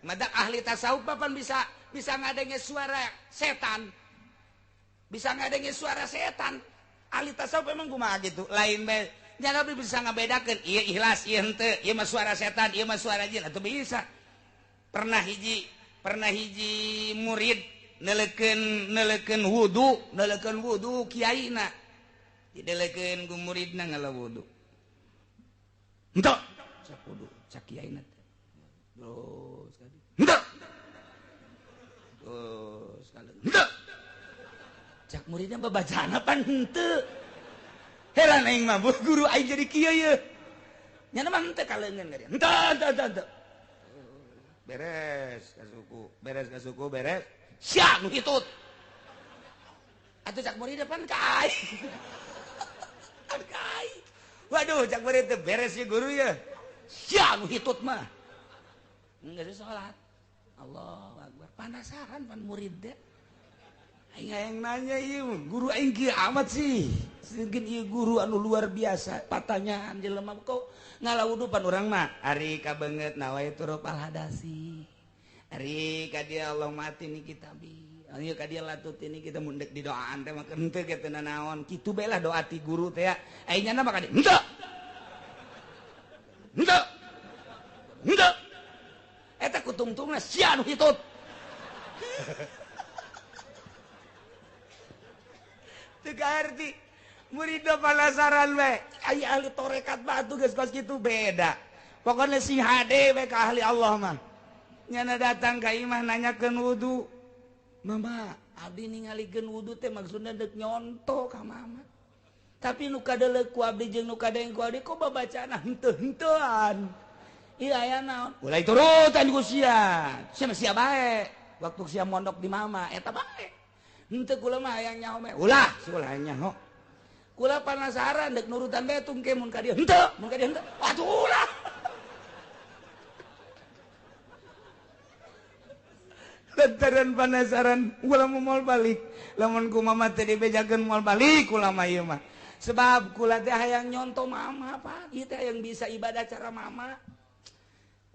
Madak ahli tasawuf papan bisa bisa ngadenge suara setan. Bisa ngadenge suara setan. Ahli tasawuf emang kumaha gitu. Lain bae nya bisa ngabedakeun ieu ikhlas ieu henteu, ieu mah suara setan, ieu mah suara jin atuh bisa. Pernah hiji murid nelekeun wudu kiaina. Didelekeun ku muridna ngala wudu. Henteu cak wudu cak kiaina teh. Terus kali. Henteu. Terus kali. Henteu. Cak muridna babacana pan henteu. Heran aing mah guru aing jadi kieu ye. Nya mah henteu kaleungeun ka dia. Henteu henteu henteu. Beres ka suku, beres. Sia nu hitut. Atuh cak muridna pan ka aing. Kan ka aing. Waduh cak murid teh beres ye guru ye. Sia nu hitut mah. Geus salat. Allahu akbar. Penasaran pan murid teh. Aing hayang nanya ieu guru aing kieu amat sih. Sieun ieu guru anu luar biasa. Patanyaan jelema kok ngala wudu pan urang mah. Ari kabeungeut nawaitu rafal hadasi. Ari ka dia Allah mati ni kitabi. Ari ka dia latut ini kita mun deuk didoaan teh mah henteu ge teu nanaon. Kitu bae lah doa ti guru teh ya. Aing nyana mah ka dia henteu. Henteu. Henteu. Eta kutungtungna sia nu hitut. Teu kaarti murid penasaran we. Ai ahli tarekat batu geus kos kitu beda. Pokona si hade we ka ahli Allah mah. Nyana datang ka imah nanyakeun wudu. Mama, abdi ningalikeun wudu teh maksudna deuk nyonto ka mama. Tapi nu kadeleuk ku abdi jeung nu kadeng ku abdi kok babacana henteu-henteuan. Ieu aya naon? Ulah turutan ku sia. Sia mah sia bae. Waktu sia mondok di mama eta bae. Henteu kula mah hayang nyaho meh. Ulah, si ulah hayang nyaho. Kula penasaran deuk nurutan bae tungke mun ka dieu henteu, mun ka dieu henteu. Atuh ulah. Lantaran penasaran kula moal balik. Lamun ku mama teh dibejakeun moal balik kula mah ieu mah. Sebab kula teh hayang nyonto mama apa? Ieu teh hayang bisa ibadah cara mama.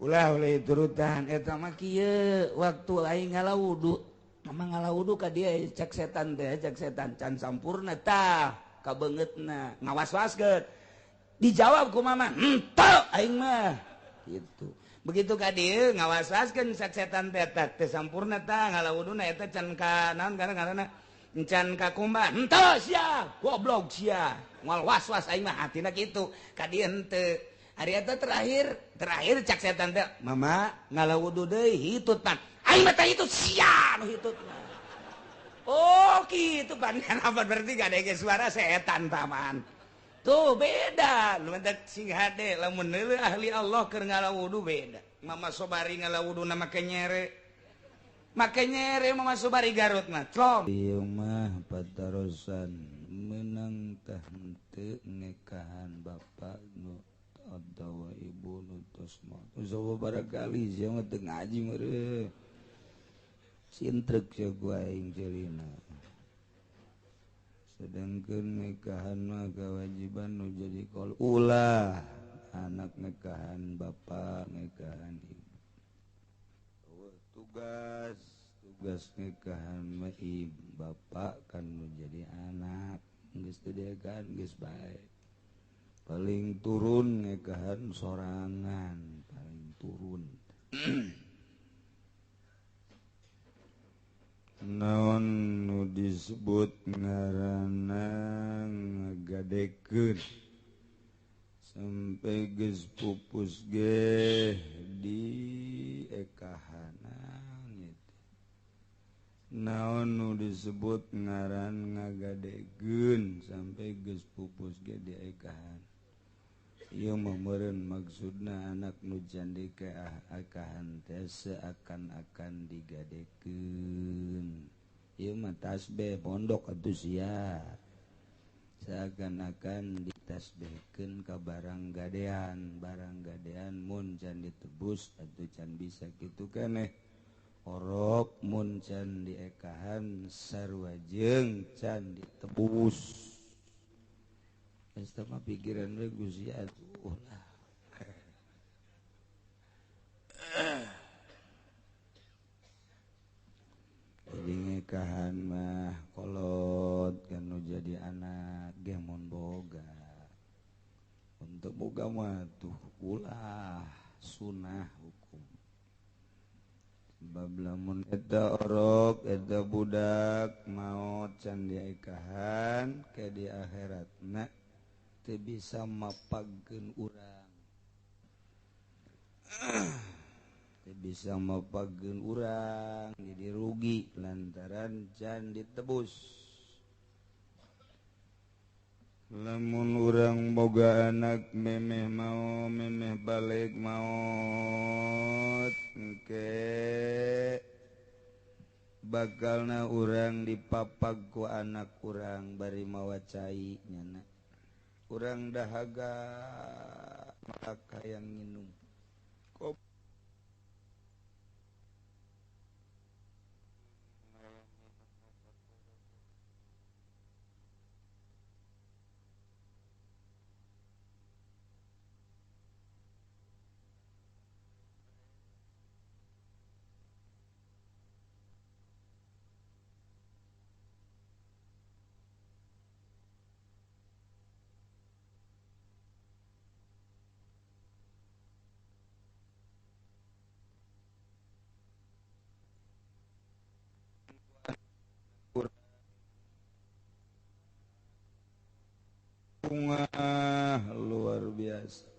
Ulah ulah turutan eta mah kieu waktu aing ngala wudu. Mama ngala wudu ka dia cek setan teh, cek setan can sampurna tah kabeungeutna ngawas-waskeun. Dijawab ku mama, "Henteu aing mah." Gitu. Begitu ka dieu ngawas-waskeun cek setan teh teh sampurna tah ngala wuduna eta can ka naon ngaranna can ka kumbah. Henteu sia, goblok sia. Moal was-was aing mah hatina kitu. Ka dieu henteu. Ari eta terakhir cek setan teh, "Mama ngala wudu deui hitut pan." Aing mah teh hitut sia nu hitut mah. Oh kitu pan kenapa berarti gak ada suara setan paman. Tuh beda, lu mentak sing hade lamun neuleuh ahli Allah keur ngala wudu beda. Mama Sobari ngala wuduna make nyere. Make nyere Mama Sobari Garut mah. Tlom. Ieu mah patarosan meunang tah henteu nikahan bapak nu atawa ibu nu tos maot. Sababaraha kali sia mah teu ngaji meureun. Sintrek sia ku aing ceulina. Sedangkan nikahan mah kewajiban nu jadi kol ulah anak nikahan bapak nikahan ibu. Tugas nikahan mah ibu bapak kan nu jadi anak geus teu kan geus bae. Paling turun nikahan sorangan paling turun. Naon nu disebut ngaranna ngagadekeun sampai geus pupus ge di ekahanan itu. Naon nu disebut ngaran ngagadekeun sampai geus pupus ge di ekahan. Ieu mah meureun maksudna anak nu can dikahan teh seakan-akan digadekeun. Ieu mah tasbih pondok atuh sia. Seakan-akan ditasbihkeun ka barang gadean mun can ditebus atuh can bisa kitu keneh. Orok mun can diekahan sarua jeung can ditebus. Eta mah pikiran we Gusti atuh lah. diekahan mah kolot kan nu jadi anak ge mun boga. Untuk boga mah tuh ulah sunah hukum. Sebab lamun eta orok eta budak maot can diekahan ke di akhiratna teu bisa mapagkeun urang. Teu bisa mapagkeun urang jadi rugi lantaran can ditebus. Lamun urang boga anak memeh mau memeh balik maot engke bakalna urang dipapag ku anak urang bari mawa cai nyana. Urang dahaga maka hayang nginum. Bunga luar biasa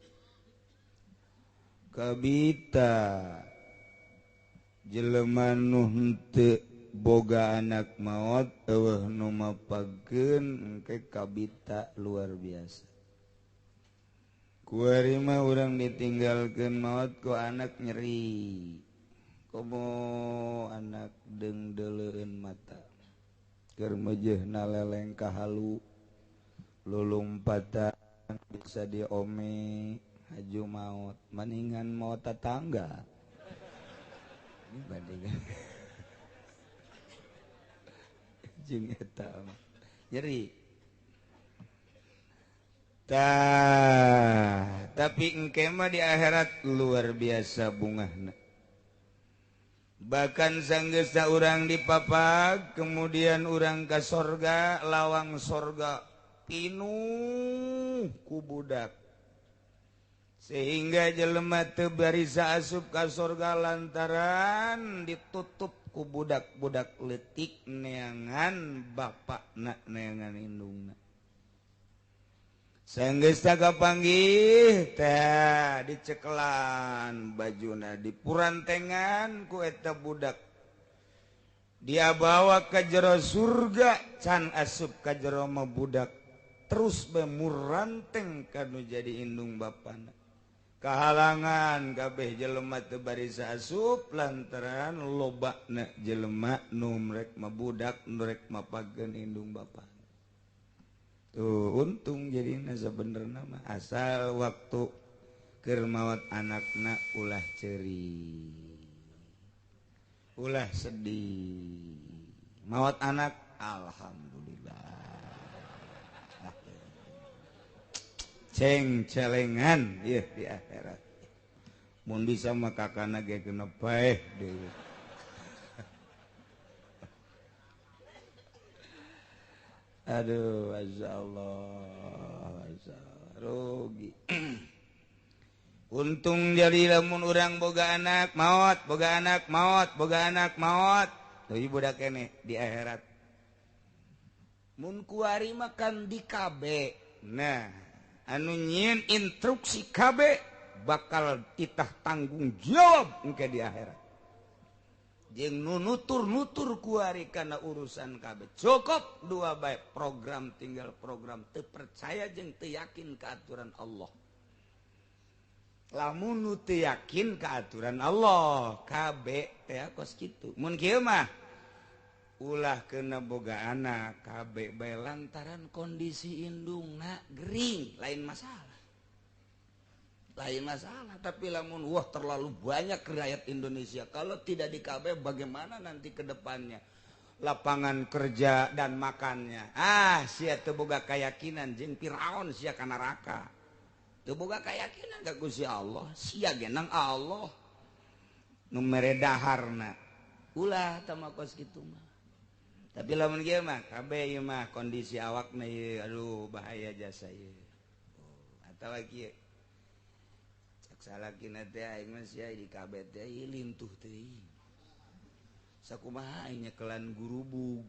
kabita jelema nu henteu boga anak maot eueuh nu mapagkeun engke kabita luar biasa. Kuari mah urang ditinggalkeun maot ku anak nyeri komo anak deungdeuleun mata keur meujeuhna leleng ka halu lulumpatan bisa diome haju maut maningan maut tetangga dibandingkan jeung eta nyeri tah. Tapi engke mah di akhirat luar biasa bungahna. Bahkan sanggeusna urang dipapag kemudian urang ka sorga, lawang sorga pinuh ku budak sehingga jelema teu barisa asup ka sorga lantaran ditutup ku budak-budak leutik neangan bapakna neangan indungna. Sanggeus kapanggih teh dicekelan bajuna dipurantengan ku eta budak, dia bawa ke jero surga can asup ka jero mah budak terus bemuranteng kanu jadi indung bapana. Kahalangan kabeh jelema teu barisa asup lantaran lobana jelema nu rek mabudak nu rek mapageun indung bapana. Tuh untung jadina sabenerna mah asal waktu keur maot anakna ulah ceuri ulah sedih. Maot anak alhamdulillah ceng celengan ieu di akhirat. Mun bisa mah kakana ge kena paeh deui. Aduh, masyaallah, masyaallah, rugi. Untung jadi lamun urang boga anak maot, boga anak maot, boga anak maot. Tuh budak keneh di akhirat. Mun kuari makan di KB. Nah, anu nyieun instruksi KB bakal titah tanggung jawab engke di akhirat. Jeung nu nutur-nutur kuari kana urusan KB. Cukup dua bae program tinggal program teu percaya jeung teu yakin ka aturan Allah. Lamun nu teu yakin ka aturan Allah, KB teh kos kitu. Mun kieu mah ulah kena boga anak KB bae lantaran kondisi indungna gering, lain masalah. Lain masalah, tapi lamun wah terlalu banyak rakyat Indonesia kalau tidak di KB bagaimana nanti ke depannya lapangan kerja dan makannya. Ah, sia teu boga keyakinan jeung Firaun sia ka neraka. Teu boga keyakinan ka Gusti Allah, sia ge nang Allah nu mere daharna. Ulah tama kos kitu mah. Tapi lamun kieu mah kabeh ieu mah kondisi awakna ieu aduh bahaya jasa ieu. Oh, atawa kieu. Cek salakina teh aing mah sia di kabeh teh ieu lintuh teuing. Sakumaha aing nyekelan gurubug.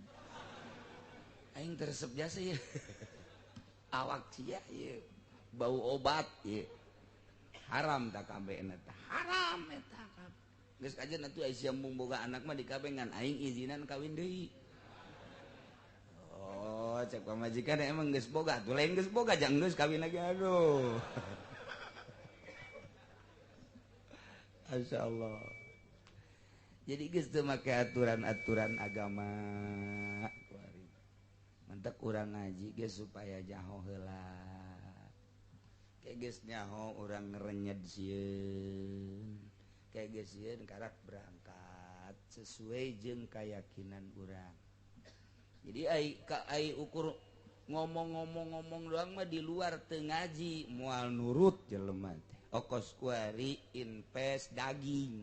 Aing teresep jasa ieu. Awak sia ieu bau obat ieu. Haram tak kabeh eta. Haram eta kabeh. Geus kajen atuh ai sia mung boga anak mah dikabeh ngan aing izinan kawin deui. Oh, cek pamajikan emang geus boga, tuh lain geus boga jangan geus kawin lagi aduh. Masya Allah. Jadi geus teu make aturan-aturan agama. Mentek urang ngaji geus supaya jaho heula. Kayak geus nyaho urang ngerenyed sieun. Kayak geus sieun karak berangkat sesuai jeung keyakinan urang. Jadi ai ukur ngomong-ngomong-ngomong doang mah di luar teu ngaji moal nurut jelema teh. Okos kuari invest daging.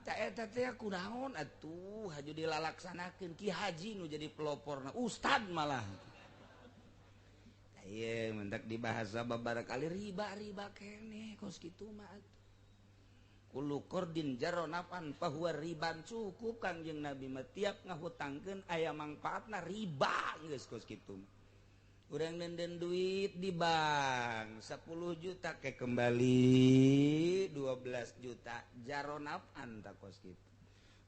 Tah eta teh kunaon atuh haju dilalaksanakeun Ki Haji nu jadi peloporna ustad malah. Tah ieu mendak dibahasa babara kali riba-riba keneh kos kitu mah atuh. Kullu qardin jarra naf'an fahuwa riban cukup Kangjeng Nabi mah tiap ngahutangkeun aya mangfaatna riba geus kos kitu. Urang nenden duit di bank 10 juta ke kembali 12 juta jarra naf'an ta kos kitu.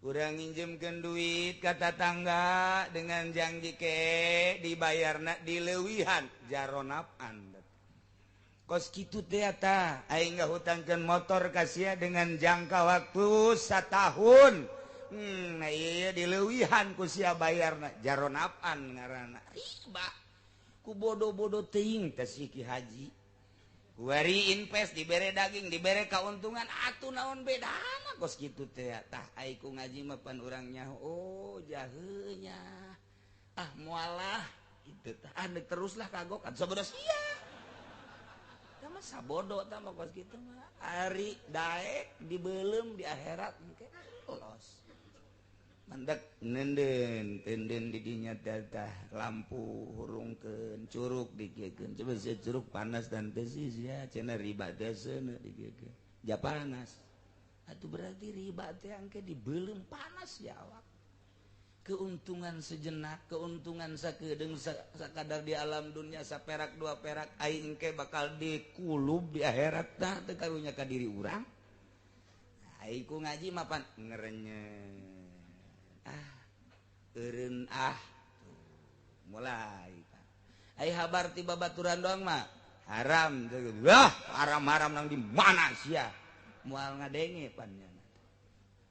Urang nginjemkeun duit ka tatangga dengan janji ke dibayarna dileuwihan jarra naf'an. Kos kitu teh eta aing ngahutangkeun motor ka sia dengan jangka waktu satahun. Nah ieu dileuwihan ku sia bayarna jaronafan ngaranna riba. Ku bodoh-bodoh teuing teh si Ki Haji. Kuari invest dibere daging dibere kauntungan atuh naon bedana kos kitu teh tah ai ku ngaji mah pan urang nyaho oh jaheunya. Ah moalah kitu tah ah teruslah kagok atuh sabodo sia. Sabodo tah mah kos kitu mah ari daek dibeuleum di akhirat engke los mandek nenden tenden di dinya teh lampu hurungkeun curug dikieukeun coba sia curug panas dan teh sia cenah riba teh seuneu dikieukeun ja panas atuh berarti riba teh engke dibeuleum panas ya awak keuntungan sejenak, keuntungan sakedeung sakadar di alam dunia saperak dua perak aing ke bakal dikulub di akhirat tah teu karunya ka diri urang. Aing ku ngaji mapan ngerenyet. Ah, eureun ah. Mulai pan. Ai habar ti babaturan doang mah haram. Wah, haram-haram nang di mana sia? Moal ngadenge pan nya.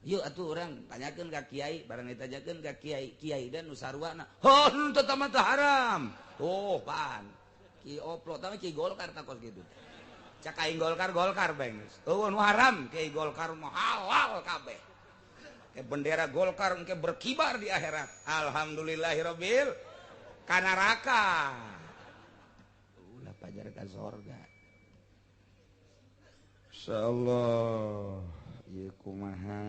Yuk atuh urang tanyakeun ka kiai, barang ditanyakeun ka kiai, kiai dan nu sarwana. Heuh, teu mah haram. Oh, pan. Ki oplo tah ki Golkar tah kos kitu. Cak aing Golkar, Golkar bae geus. Eueuh nu haram, kiai Golkar mah halal kabeh. Ke bendera Golkar engke berkibar di akhirat. Alhamdulillahirabbil ka neraka. Ulah pajar ka sorga. Insyaallah. Ieu kumaha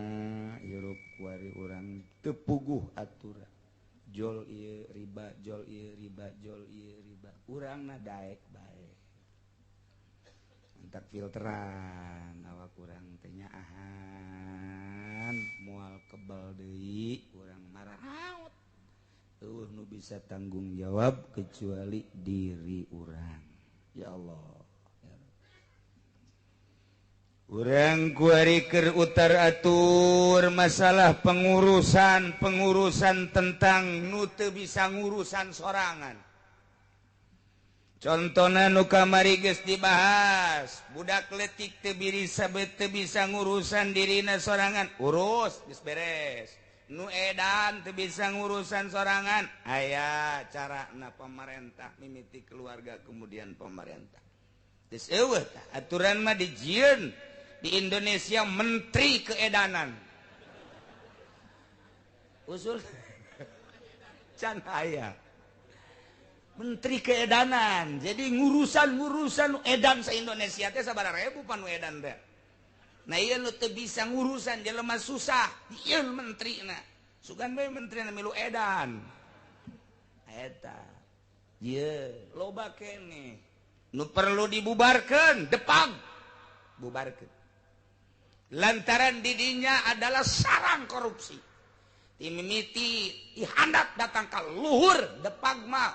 hirup kuari urang teu puguh aturan. Jol ieu riba, jol ieu riba, jol ieu riba. Urangna daek bae. Entak filteran awak urang teh nyaahan, moal kebal deui, urang marahaut. Eueuh nu bisa tanggung jawab kecuali diri urang. Ya Allah. Urang kuari keur utar atur masalah pengurusan tentang nu teu bisa ngurusan sorangan. Contona nu kamari geus dibahas, budak leutik teu bisa teu bisa ngurusan dirina sorangan, urus geus beres. Nu edan teu bisa ngurusan sorangan, aya carana pemerintah mimiti keluarga kemudian pemerintah. Geus eueuh tah aturan mah dijieun di Indonesia menteri keedanan usul can aya menteri keedanan jadi ngurusan-ngurusan edan se-Indonesia teh sabaraha ribu pan nu edan teh. Nah ieu nu teu bisa ngurusan jelema susah ieu menterina Sugan bae menteri milu edan. Eta. Ye, loba keneh. Nu perlu dibubarkeun, depag. Bubarkeun. Lantaran didinya adalah sarang korupsi. Timimiti ihandat datang ka luhur depag mah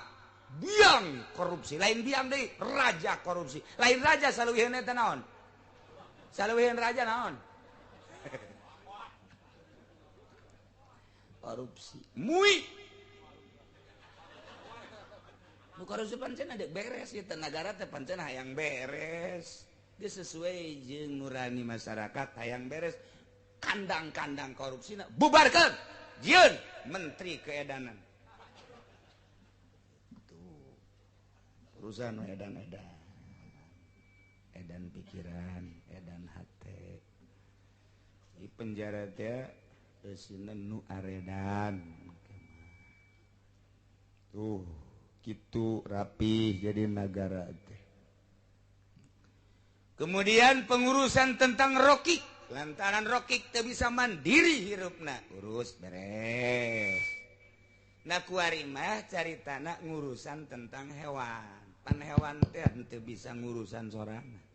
biang korupsi, lain biang deui, raja korupsi. Lain raja saluwiheun eta naon? Saluwiheun raja naon? Korupsi. Mui. Nu korupsi pancen ada beres ieu teh nagara teh pancen hayang beres. Dia sesuai jeung nurani masyarakat hayang beres. Kandang-kandang korupsina bubarkeun. Jieun menteri keedanan. Tuh. Urusan edan-edan. Edan pikiran, edan hate. Di penjara teh eusina nu aredan. Tuh, kitu rapih jadi nagara teh. Kemudian pengurusan tentang rokik, lantaran rokik teu bisa mandiri hirupna, urus beres. Nah kuari mah caritana ngurusan tentang hewan. Pan hewan teh henteu bisa ngurusan sorangan.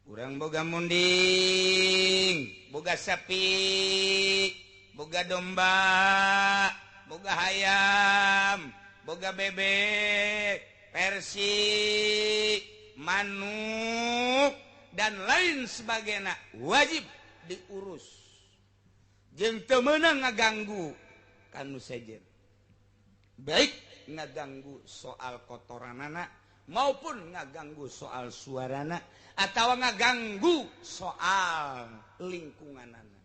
Urang boga munding, boga sapi, boga domba, boga hayam, boga bebek, persi, manuk dan lain sebagainya wajib diurus. Jeung teu meunang ngaganggu kanu sejen. Baik ngaganggu soal kotoranana maupun ngaganggu soal suarana atau ngaganggu soal lingkunganana.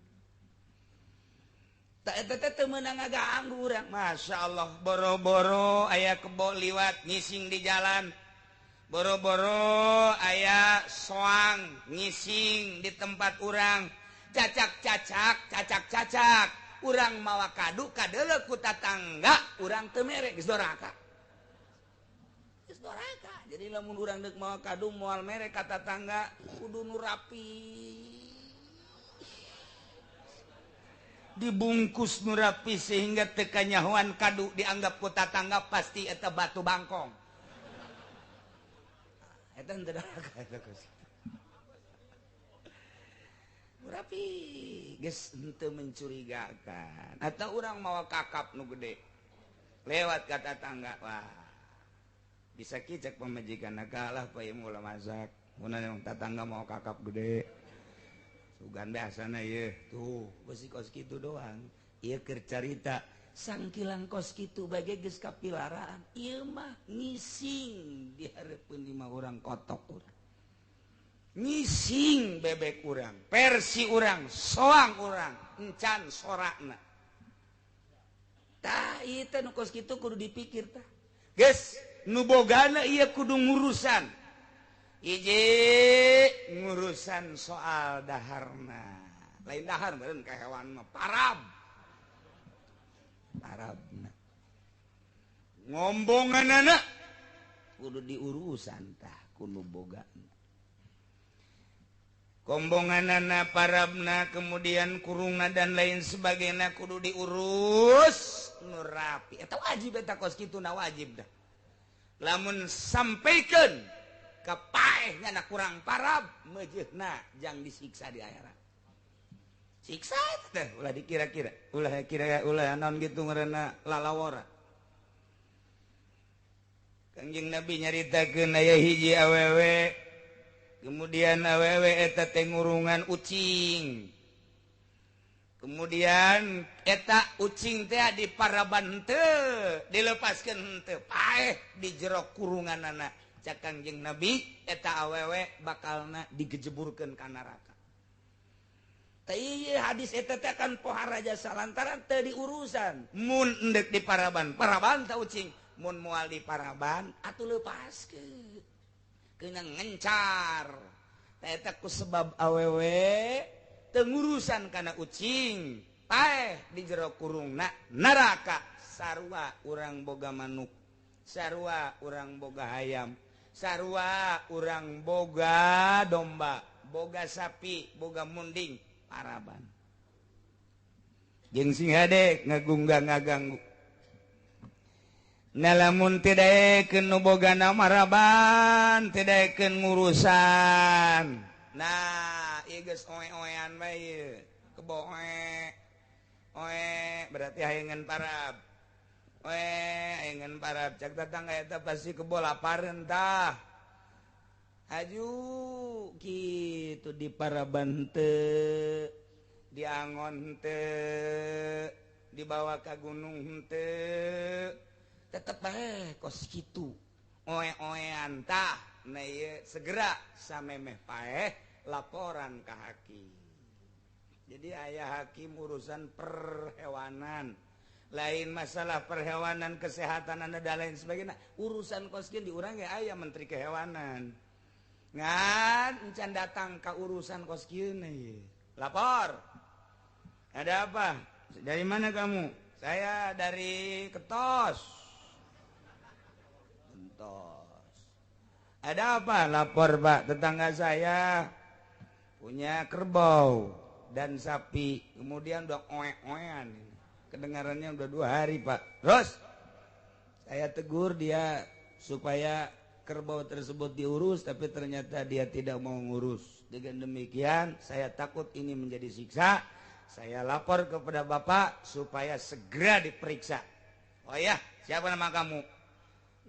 Tak eta teh teu meunang ngaganggu urang. Masya Allah, boro-boro aya kebo liwat ngising di jalan. Boro-boro aya soang ngising di tempat urang, cacak-cacak, cacak-cacak, urang mawa kadu kadeuleu ku tatangga, urang teu mere geus doraka. Geus doraka. Jadi lamun urang deuk mawa kadu moal mere ka tatangga, kudu nu rapi. Dibungkus nu rapi sehingga teu kanyahoan kadu dianggap ku tatangga pasti eta batu bangkong. Eta henteu doraka eta kos. Rapi geus henteu mencurigakan. Atau urang mawa kakap nu gede lewat ka tatangga, wah. Bisa kicek pamajikan kalah pa ieu ulah masak. Mun tatangga mawa kakap gede. Sugan biasana ieu. Tuh, beusi kos kitu doang. Ieu keur carita sangkilang kos kitu bage geus kapilaraan. Ieu mah ngising di hareupeun lima urang kotok urang. Ngising bebek urang, persi urang, soang urang, encan sorakna. Tah ieu teh nu kos kitu kudu dipikir tah. Geus nu bogana ieu kudu ngurusan. Hiji ngurusan soal daharna. Lain dahar meureun ka hewan mah parab. Parabna. Ngombonganana kudu diurusan tah kudu bogana. Kombonganana parabna kemudian kurungna dan lain sebagainya kudu diurus nu rapi. Eta wajib eta kos kitu na wajib dah. Lamun sampaikeun ka paeh nyana kurang parab meujeuhna jang disiksa di akhirat. Siksa teh ulah dikira-kira, ulah kira ulah naon kitu ngaranna lalawora. Kangjeng Nabi nyaritakeun aya hiji awewe, kemudian awewe eta teh ngurungan ucing. Kemudian eta ucing teh di paraban teu, dilepaskeun henteu, paeh di jero kurunganana. Cak Kangjeng Nabi eta awewe bakalna digejeburkeun ka neraka. Tah ieu hadis eta teh kan pohara jasa lantaran teu diurusan. Mun endek di paraban, paraban ta ucing, mun moal di paraban atuh lepaskeun. Keuna ngencar. Tah eta ku sebab awewe teu ngurusan kana ucing, paeh di jero kurungna neraka. Sarua urang boga manuk, sarua urang boga hayam, sarua urang boga domba, boga sapi, boga munding, paraban. Jeung sing hade ngagunggah ngaganggu. Nah lamun teu daekeun nu bogana maraban, teu daekeun ngurusan. Nah, ieu geus oe-oean bae ieu. Kebo oe. Oe berarti hayangan parab. Oe hayangan parab cak tetangga eta pasti kebo lapareun tah. Aju kitu di paraban teu, diangon teu, dibawa ka gunung teu, tetep bae kos kitu. Oe-oean tah. Nah ieu segera samemeh paeh laporan ka hakim. Jadi aya hakim urusan perhewanan. Lain masalah perhewanan, kesehatan anda dan lain sebagainya. Urusan kos kieu di urang ge aya menteri kehewanan. Ngan encan datang ka urusan kos kieu ieu. Lapor. Ada apa? Dari mana kamu? Saya dari Ketos. Ketos. Ada apa? Lapor, Pak. Tetangga saya punya kerbau dan sapi. Kemudian udah oe-oean. Kedengarannya udah 2 hari, Pak. Terus saya tegur dia supaya kerbau tersebut diurus, tapi ternyata dia tidak mau ngurus. Dengan demikian saya takut ini menjadi siksa. Saya lapor kepada bapak supaya segera diperiksa. Oh ya, siapa nama kamu?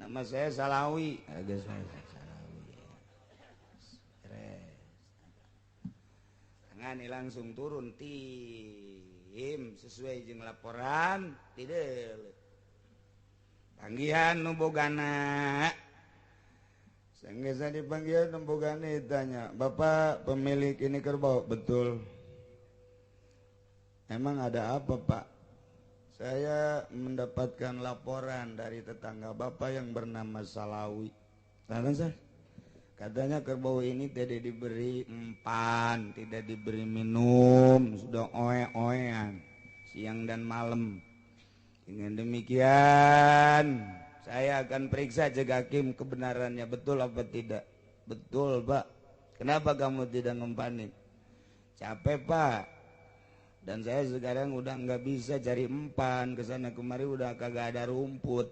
Nama saya Salawi. Agak saya Salawi. Beres. Tangan langsung turun tim sesuai jeung laporan tidak. Panggihan nu bogana. Sanggeus dipanggil nu bogana ditanya, "Bapak pemilik ini kerbau?" "Betul." "Emang ada apa, Pak?" "Saya mendapatkan laporan dari tetangga Bapak yang bernama Salawi." "Kenapa, sir?" "Katanya kerbau ini tidak diberi empan, tidak diberi minum, sudah oe-oean siang dan malam. Dengan demikian, saya akan periksa jaga hakim kebenarannya betul apa tidak." "Betul, Pak." "Kenapa kamu tidak ngempanin?" "Capek, Pak. Dan saya sekarang udah nggak bisa cari empan, kesana kemari udah kagak ada rumput."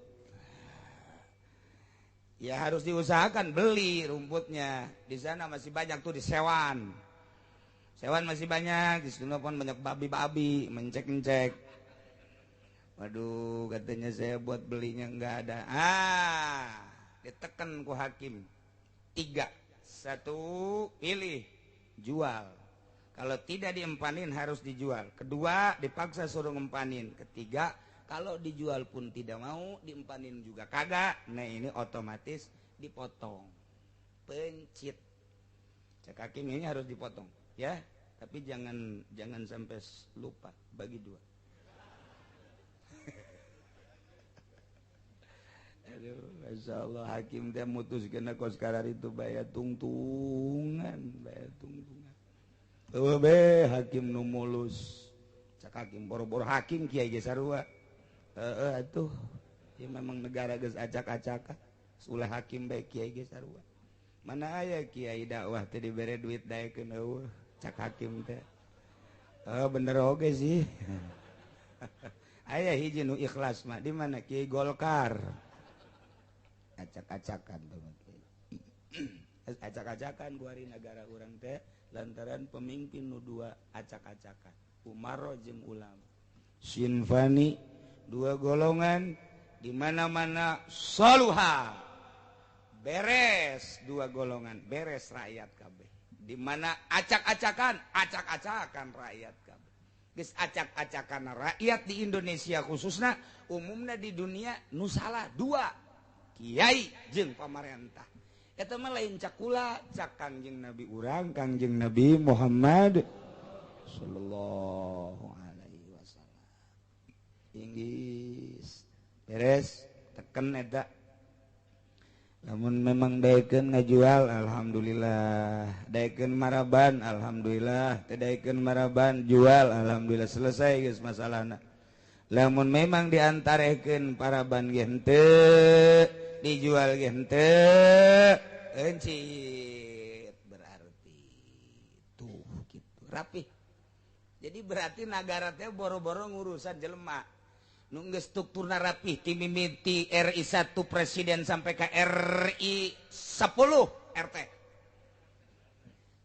"Ya harus diusahakan beli rumputnya. Di sana masih banyak tuh di Sewan. Sewan masih banyak, di sana pun banyak babi-babi mencek-mencek." "Waduh, katanya saya buat belinya nggak ada." Ah, ditekan ku hakim. 3, 1, pilih, jual. Kalau tidak diempanin harus dijual. Kedua, dipaksa suruh ngempanin. Ketiga, kalau dijual pun tidak mau, diempanin juga kagak. Nah ini otomatis dipotong. Pencit. Cek hakim ini harus dipotong, ya. Tapi jangan jangan sampai lupa bagi 2. Aduh, Masya Allah, hakim teh mutuskeun kos karar itu bayar tungtungan, bayar tungtungan. Eueuh be hakim nu mulus. Cak hakim boro-boro hakim kiai ge sarua. Heeh atuh. Ya memang negara geus acak-acakan. Ulah hakim bae kiai ge sarua. Mana aya kiai dakwah teh dibere duit daekeun eueuh cak hakim teh. Heuh bener oge sih. Aya hiji nu ikhlas mah di mana kiai Golkar. Acak-acakan tuh. Acak-acakan kuari negara urang teh lantaran pemimpin nu 2 acak-acakan. Umaro jeung ulama. Sinfani 2 golongan di mana-mana soluha. Beres 2 golongan, beres rakyat kabeh. Di mana acak-acakan, acak-acakan rakyat kabeh. Geus acak-acakan rakyat di Indonesia khususna, umumna di dunia nu salah 2, kiai jeung pamarentah. Eta mah lain cakula, cak Kangjeng Nabi urang, Kangjeng Nabi Muhammad sallallahu alaihi wasallam. Inggris beres teken eta. Lamun memang daekeun ngajual alhamdulillah, daekeun maraban alhamdulillah, teu daekeun maraban jual alhamdulillah, selesai geus masalahna. Lamun memang diantarekeun paraban ge henteu, dijual ge henteu, encit berarti tuh gitu rapih. Jadi berarti nagara teh boro-boro ngurusan jelema. Nu geus strukturna rapih ti mimiti RI 1 presiden sampai ke RI 10 RT.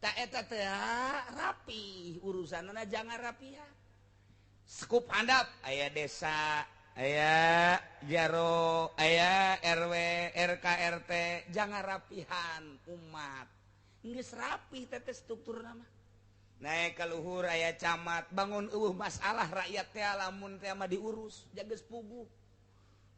Tak eta teh rapi urusanana, jangan rapihan. Skup handap aya desa, aya jaro, aya RW, RK, RT, jangan rapihan umat. Geus rapi teh struktur nama. Naik ka luhur aya camat, bangun eueuh masalah rakyat teh lamun teh mah diurus, jaga puguh.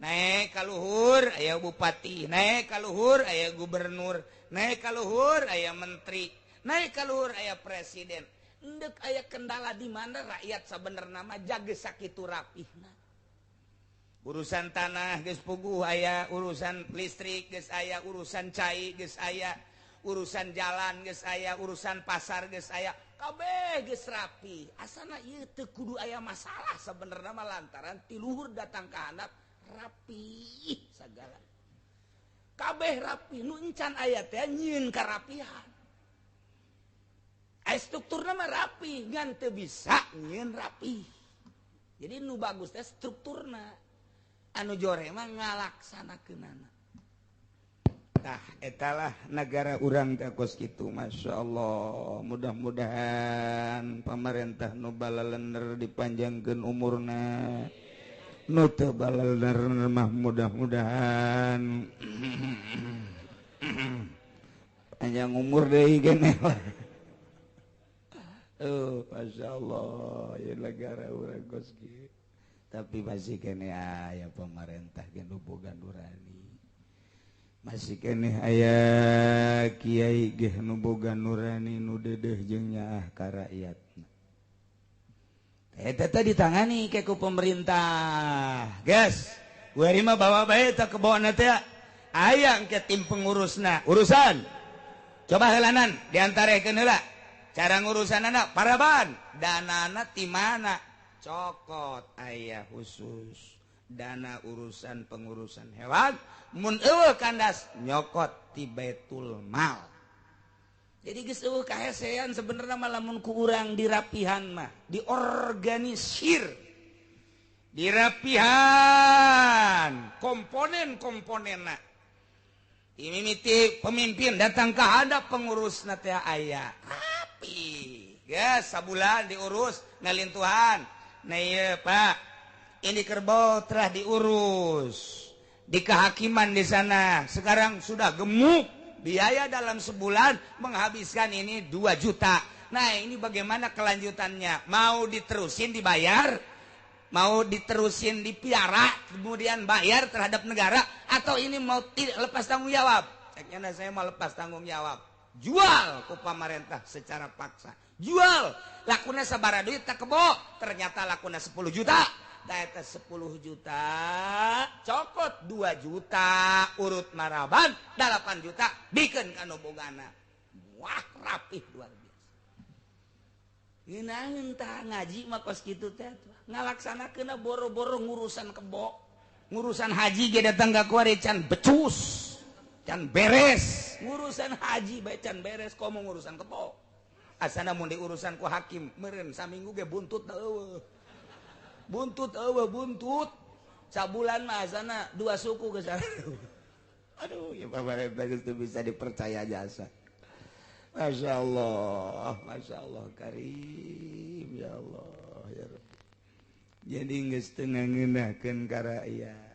Naik ka luhur aya bupati, naik ka luhur aya gubernur, naik ka luhur aya menteri, naik ka luhur aya presiden. Endek aya kendala di mana rakyat sabenerna mah jaga sakitu rapihna. Urusan tanah geus puguh aya, urusan listrik geus aya, urusan cai geus aya, urusan jalan geus aya, urusan pasar geus aya, kabeh geus rapi. Asana ieu teu kudu aya masalah sabenerna mah lantaran ti luhur datang ka handap rapi sagala. Kabeh rapi, nu encan aya teh nyieun karapihan. Aya strukturna mah rapi, ngan teu bisa nyieun rapi. Jadi nu bagus teh strukturna. Anu jore mah ngalaksanakeunana. Tah etalah negara urang teh kos kitu, Masya Allah. Mudah-mudahan pemerintah nu balalener dipanjangkeun umurna. Nu teu balalener mah mudah-mudahan panjang umur deui geneh lah. Oh, Masya Allah, ya negara urang kos kieu. Tapi masih keneh aya pemerintah ge nu boga nurani. Masih keneh aya kiai ge nu boga nurani nu dedeh jeung nyaah ka rakyatna. Eta teh ditangani ke ku pemerintah. Guys, kuari mah bawa bae teh kebona teh aya engke tim pengurusna. Urusan. Coba heulanan diantarekeun heula. Cara ngurusanana paraban, danana ti mana? Cokot aya khusus dana urusan pengurusan hewan, mun eueuh kandas nyokot ti Baitul Mal. Jadi geus eueuh kahesean sebenarnya mah lamun ku urang dirapihan mah, diorganisir. Dirapihan komponen-komponenna. Mimiti pemimpin datang ka hadap pengurusna teh aya. Rapi. Geus sabulan diurus ngalintuhan. Nah iya Pak, ini kerbau telah diurus di kehakiman di sana. Sekarang sudah gemuk, biaya dalam sebulan menghabiskan ini 2 juta. Nah ini bagaimana kelanjutannya? Mau diterusin dibayar? Mau diterusin dipiara kemudian bayar terhadap negara? Atau ini mau lepas tanggung jawab? Ceknya saya mau lepas tanggung jawab. Jual ke pemerintah secara paksa. Jual, lakuna sabara duit tak kebo, ternyata lakuna 10 juta. Eta 10 juta, cokot 2 juta, urut maraban 8 juta, bikin kanu bogana. Wah, rapih luar biasa. Ngeunaheun tah ngaji mah kos kitu teh. Ngalaksanakeunna boro-boro ngurusan kebo, ngurusan haji ge datang ka kuari can becus, can beres. Ngurusan haji bae can beres, komo ngurusan kebo. Asana mun diurusan ku hakim meureun saminggu ge buntut eueuh. Buntut eueuh buntut. Sabulan mah asana 2 suku geus. Aduh, ya pemerintah geus teu bisa dipercaya jasa. Masya Allah karim ya Allah ya Rabb. Jadi geus teu ngeunahkeun ka rakyat.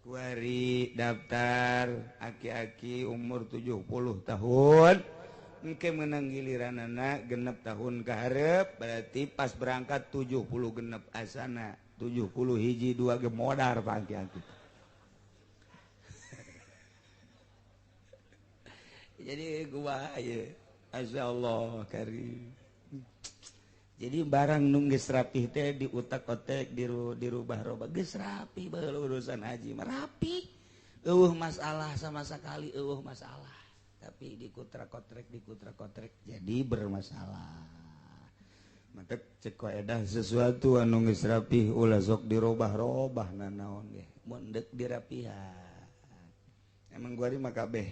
Kuari daftar aki-aki umur 70 tahun. Engke menang giliranana genep tahun keharep berarti pas berangkat 70 genep asana 70 hiji 2 ge modar pangki-angki. Jadi gua ya Masya Allah karim. Jadi barang nu geus rapih teh diutak-otek dirubah-rubah geus rapi baheula urusan haji mah rapi. Eueuh masalah sama sekali, eueuh masalah. Tapi dikutra-kotrek jadi bermasalah. Mantep cek kaedah sesuatu anu geus rapih ulah sok dirobah-robah nanaon ge. Mun deuk dirapihan. Emang gua mah kabeh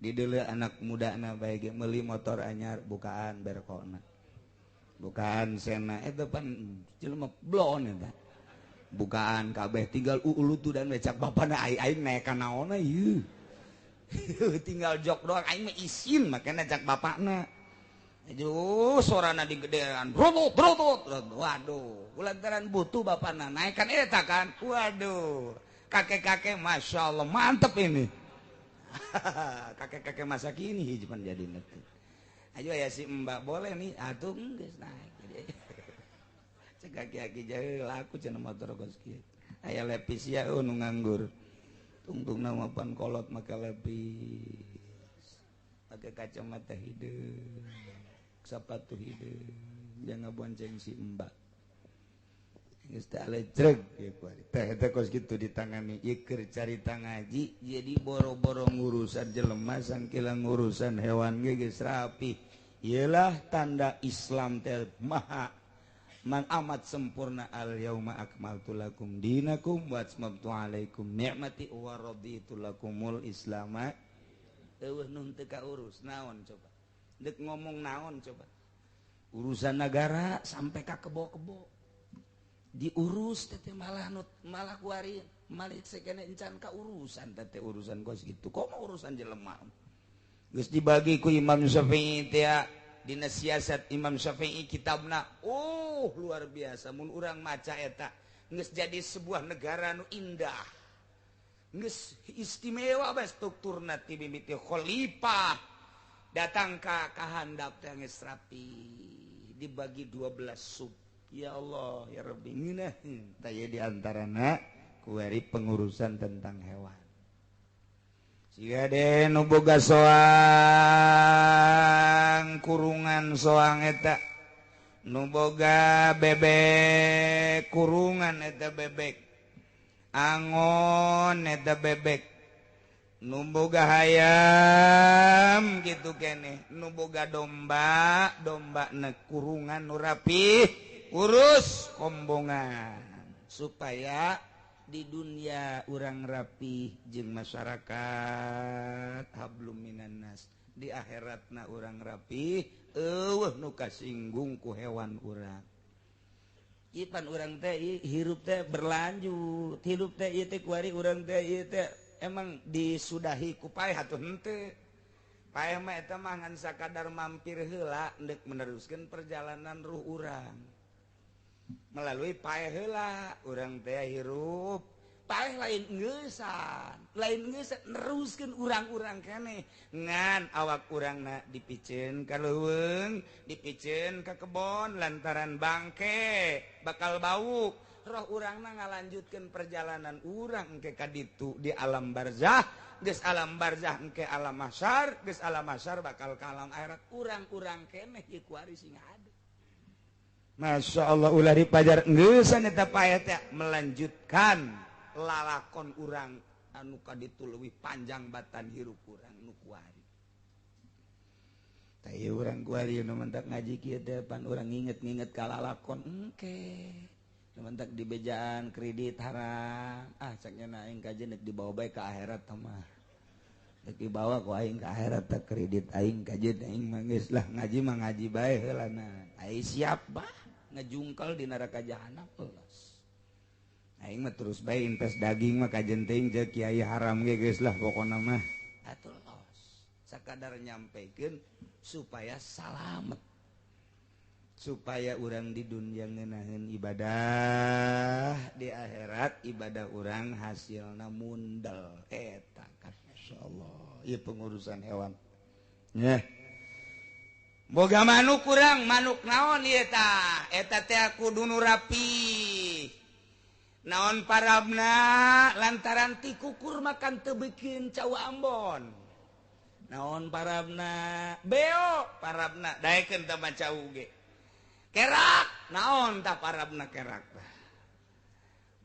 di deuleu anak mudana bae ge meuli motor anyar bukaan berkona. Bukaan sena eta pan jelema blon eta. Bukaan kabeh tinggal ulutu dan becak bapana aing aing naek ka naonna ieu. Tinggal jok doang aing mah isin makana cak bapakna. Aduh, sorana digedean. Brotot brotot. Waduh, lantaran butuh bapakna naekan eta kan. Waduh, kakek-kakek Masya Allah mantep ini. Kakek-kakek masa kini cuman jadi nanti. Ayo ya si mbak boleh nih, atuh geus naik. Cek kaki-kaki jauh laku cenah motor kos kieu. Aya lepis ya nu nganggur. Tungtungna mah pan kolot make lepis. Pakai kacamata hideung, sepatu hideung, jangan bonceng si mbak. Geus teh alecreg ieu kuari. Teh eta kos kitu ditangani ieu keur carita ngaji jadi boro-boro ngurusan jelema sangkila ngurusan hewan ge geus rapi. Ieulah tanda Islam teh maha man amat sempurna. Al yauma akmaltu lakum dinakum wa atmamtu alaikum ni'mati wa raditu lakumul islama. Eueuh nu teu kaurus naon coba? Deuk ngomong naon coba? Urusan negara sampai ka kebo-kebo diurus teh malah nut malah kuari malah sekene encan ka urusan teh urusan kos gitu. Kok mau urusan jelema geus dibagi ku Imam Syafi'i teh dina siasat Imam Syafi'i kitabna. Oh luar biasa mun urang maca eta geus jadi sebuah negara nu indah, geus istimewa bae strukturna ti mimiti khalifah datang ka kahandap teh geus rapi dibagi 12 sub. Ya Allah ya Rabbi ngeunah tah ieu di antarana kuari pengurusan tentang hewan. Siga de nu boga soang kurungan soang eta, nu boga bebek kurungan eta bebek, angon eta bebek, nu boga hayam gitu keneh, nu boga domba domba na kurungan nu rapih, urus kombongan supaya di dunia urang rapih jeung masyarakat hablum minannas, di akhiratna urang rapih eueuh nu kasinggung ku hewan urang. Ipan urang teh hirup teh berlanjut, hirup teh ieu teh kuari urang teh ieu teh emang disudahi ku paeh atuh henteu. Paeh mah eta mah ngan sakadar mampir heula deuk meneruskeun perjalanan ruh urang. Melalui paeh heula urang teh hirup paeh lain ngeusan, lain ngeusan neruskeun urang-urang keneh ngan awak urangna dipiceun ka leuweung, dipiceun ka kebon lantaran bangke bakal bau. Roh urangna ngalanjutkeun perjalanan urang engke ka ditu di alam barzah, geus alam barzah engke alam mahsyar, geus alam mahsyar bakal ka alam akhirat. Urang-urang keneh ieu kuari sing ada. Masya Allah ulah dipajar ngeusan eta paeh teh melanjutkan lalakon urang anu kaditu leuwih panjang batan hirup urang nu kuari. Tah ieu urang kuari nu mentak ngaji kieu teh pan urang nginget-nginget ka lalakon engke. Nu mentak dibejaan kredit haram, ah cak nya aing kajen deuk dibawa bae ka akhirat mah. Deuk dibawa ku aing ka akhirat teh kredit aing kajen aing mah geus lah ngaji mah ngaji bae heula na. Ai siap bah ngejungkel di neraka jahanam los. Aing mah terus bae invest daging mah kajen teuing jeung kiai haram ge geus lah pokona mah. Atuh los. Sakadar nyampekeun supaya salamet. Supaya urang di dunia ngeunaheun ibadah, di akhirat ibadah urang hasilna mundel. Eta kan masyaallah ieu pengurusan hewan. Nyeh. Boga manuk kurang, manuk naon ieu tah? Eta teh kudu nu rapi. Naon parabna lantaran ti kukur makan teu bikin cau Ambon. Naon parabna? Beo parabna daekeun tah cau ge. Kerak naon tah parabna kerak tah.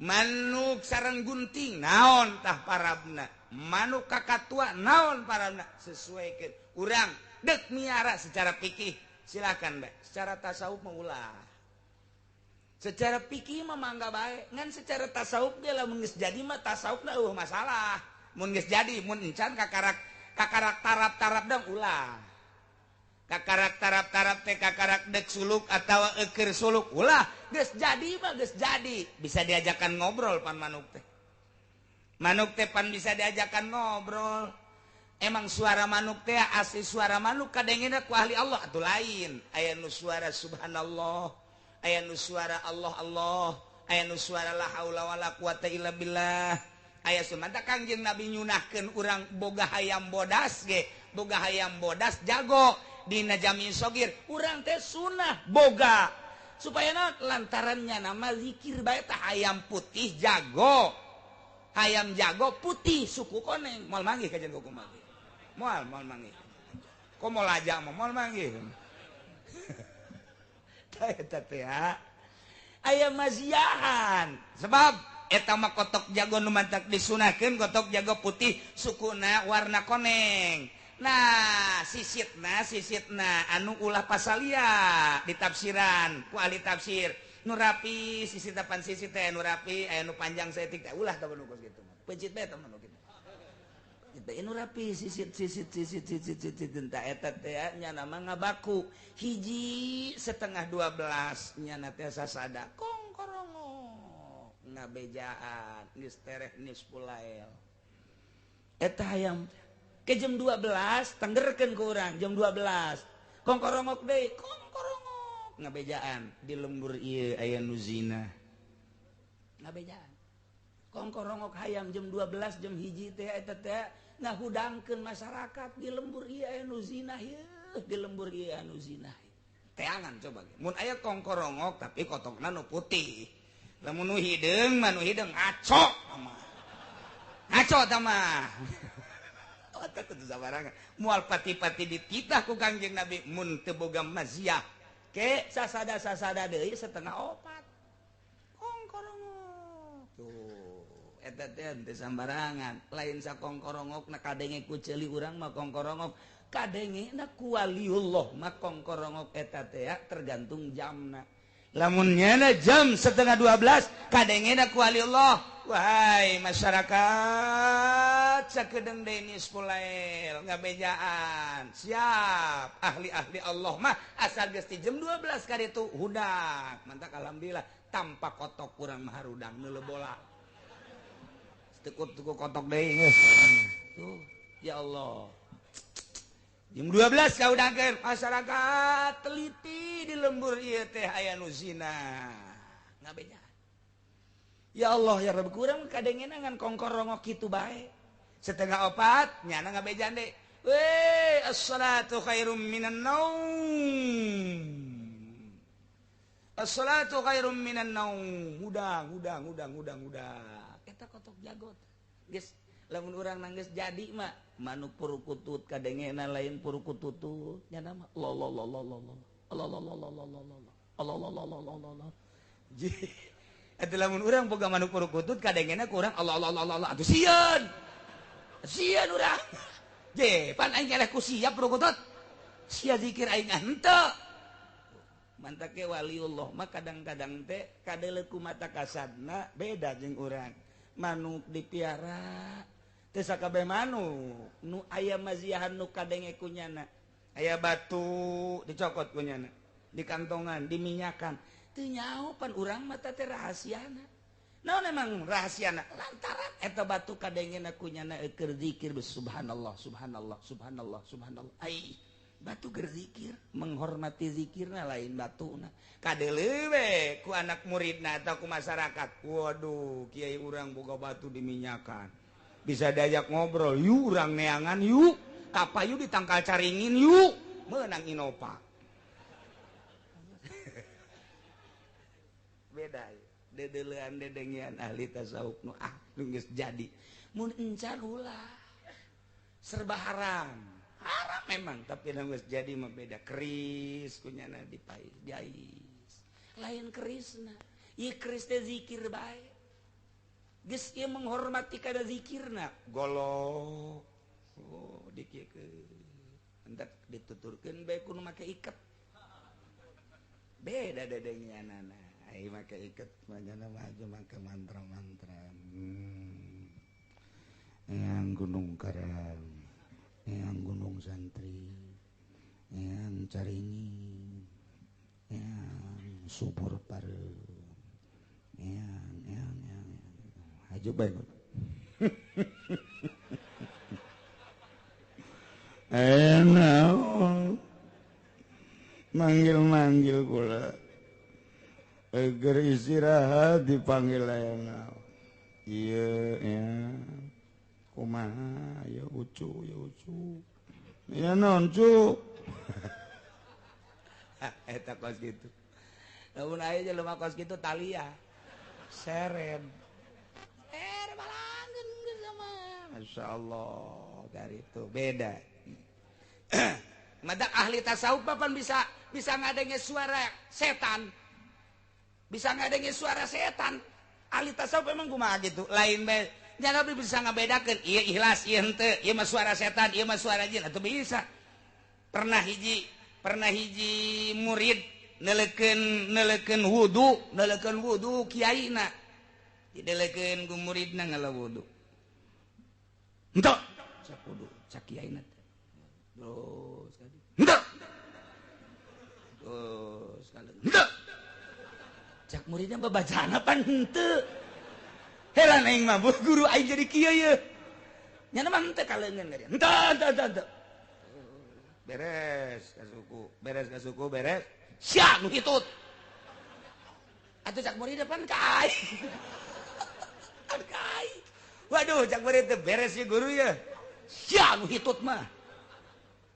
Manuk sareng gunting naon tah parabna. Manuk kakatua naon parabna sesuaikeun urang dek miara secara fikih silakan bae, secara tasawuf mah ulah. Secara fikih mah mangga bae, ngan secara tasawuf ge lamun geus jadi mah tasawufna eueuh masalah. Mun geus jadi mun encan kakarak tarap-tarap dang ulah. Kakarak tarap-tarap teh kakarak dek suluk atawa eukeur suluk. Ulah, geus jadi mah geus jadi. Bisa diajakan ngobrol pan manuk teh. Manuk teh pan bisa diajakan ngobrol. Emang suara manuk teh asli suara manuk kadengena ku ahli Allah atuh lain. Aya nu suara subhanallah, aya nu suara Allah Allah, aya nu suara la haula wala quwata illa billah. Aya sumanta Kangjeng Nabi nyunahkeun urang boga hayam bodas ge, boga hayam bodas jago dina jami sogir, urang teh sunah boga supaya naon lantarannya nama zikir bae tah hayam putih jago. Hayam jago putih suku koneng moal manggih kajian kuku manggih. Moal moal manggih. Komo lajang mah moal manggih. Tah eta teh aya maziahan. Sebab eta mah kotok jago nu mantak disunahkeun kotok jago putih sukuna warna koneng. Nah, sisitna anu ulah pasalia ditafsiran ku ahli tafsir. Nu rapi sisit tapan sisit teh nu rapi aya nu panjang saeutik teh ulah tah nu kos kitu mah. Peuncit bae tah nu kitu. Kita nu rapi sisit sisit sisit sisit sisit tah eta teh nya mah ngabaku. Hiji 11:30 nya teh sasada kongkorongok ngabejaan geus tereh nisfulail. Eta hayam ke jam 12 tenggerkeun ku urang jam 12 kongkorongok deui kongkorongok ngabejaan di lembur ieu aya nu zina ngabejaan kongkorongok hayam jam 12 jam 1 teh eta teh ngahudangkeun masyarakat di lembur ieu aya nu zina ieu di lembur ieu anu zina teangan coba mun aya kongkorongok tapi kotokna nu putih lamun nu hideung mah nu hideung ngaco mah ngaco tah mah. Mual pati-pati dititah ku Kangjeng Nabi mun teu boga maziah ke sasada-sasada deui 3:30 kongkorongok tuh eta teh teu sambarangan lain sakongkorongokna kadenge ku ceuli urang mah kongkorongok kadengena ku waliullah mah kongkorongok eta teh tergantung jamna. Lamun nyana jam 11:30 kadengena ku waliullah. Wahai masyarakat sakedeung deui nisfulail ngabejaan siap ahli-ahli Allah mah asal geus ti jam 12 ka ditu hudang mantak alhamdulillah tanpa kotok kurang mah harudang neuleuh bola tuku kotok deui geus tuh ya Allah jam 12 ka hudangkeun masyarakat teliti di lembur ieu teh aya nu zina ngabejaan. Ya Allah ya Rabb kurang kadengena ngan kongkorongok kitu bae. 3:30 nyana ngabejaan deui. Weh as-salatu khairum minan naum. As-salatu khairum minan naum. Hudang hudang hudang hudang hudang. Eta kotok jagot. Geus lamun urang nanggeus jadi mah manuk purukutut kadengena lain purukututut nyana mah lo lo lo lo lo lo lo lo lo lo lo lo lo lo lo lo lo lo. Eta lamun urang boga manuk purukutut kadengena ku urang Allah Allah Allah Allah atuh sieun. Sieun urang. Je, pan aing eleh ku siap purukutut. Sia zikir aing henteu. Mantak ge waliullah mah kadang-kadang teh kadeuleu ku mata kasadna beda jeung urang. Manuk dipiara teu sakabeh manuk nu aya maziahan nu kadenge ku nyana. Aya batu dicokot ku nyana, di kantongan, diminyakan. Teu nyaho pan urang mah teh rahasiana. Naon emang rahasiana? Lantaran eta batu kadengena ku nyana keur zikir subhanallah subhanallah subhanallah subhanallah. Ai batu keur zikir, menghormati zikirna lain batuna. Kadeuleu we ku anak muridna atau ku masyarakat. Waduh, kiai urang boga batu diminyakan. Bisa diajak ngobrol, yuk urang neangan yuk. Kapayu ditangkal caringin yuk. Meunang Innova. Beda dedelean dedengian ahli tasawuf nu ah nu geus jadi mun encan ulah serba haram haram memang tapi nu geus jadi mah beda keris kunyana dipais diais lain kerisna ieu keris teh zikir bae geus ieu menghormati kada zikirna golok oh dikieukeun entak dituturkeun bae ku nu make iket beda dedengianana. Ai make iket manyana mah make mantra-mantra. Yang Gunung Karang, yang Gunung Santri, Yang caringin, yang subur pareum, yang haju bae. Enak manggil-manggil kula agar istirahat dipanggil enak. Iya ya kumaha ya ucu ya ucu ya non cu. Eta kos gitu. Lamun aya jelema kos kitu talia serem. Balangkeun geus sama. Masya Allah dari itu beda. Madak ahli tasawuf papan bisa ngadenge suara setan. Bisa ngadenge suara setan. Ahli tasawuf emang kumaha gitu. Lain bae. Jangan bisa ngabedakeun ieu ikhlas ieu henteu, ieu mah suara setan, ieu mah suara jin atuh bisa. Pernah hiji murid neleukeun wudu kiaina. Dideleukeun ku muridna ngala wudu. Henteu cak wudu cak kiaina. Terus kali. Henteu. Terus kali. Henteu. Cak muridna babacana pan henteu. Heran aing mah guru aing jadi kieu ye. Nya mah henteu kaleungeun ka dia. Henteu. Beres ka suku, beres. Sia nu hitut. Atuh cak muridna pan ka aing. Pan ka aing. Waduh cak murid teh beres ye guru ye. Sia nu hitut mah.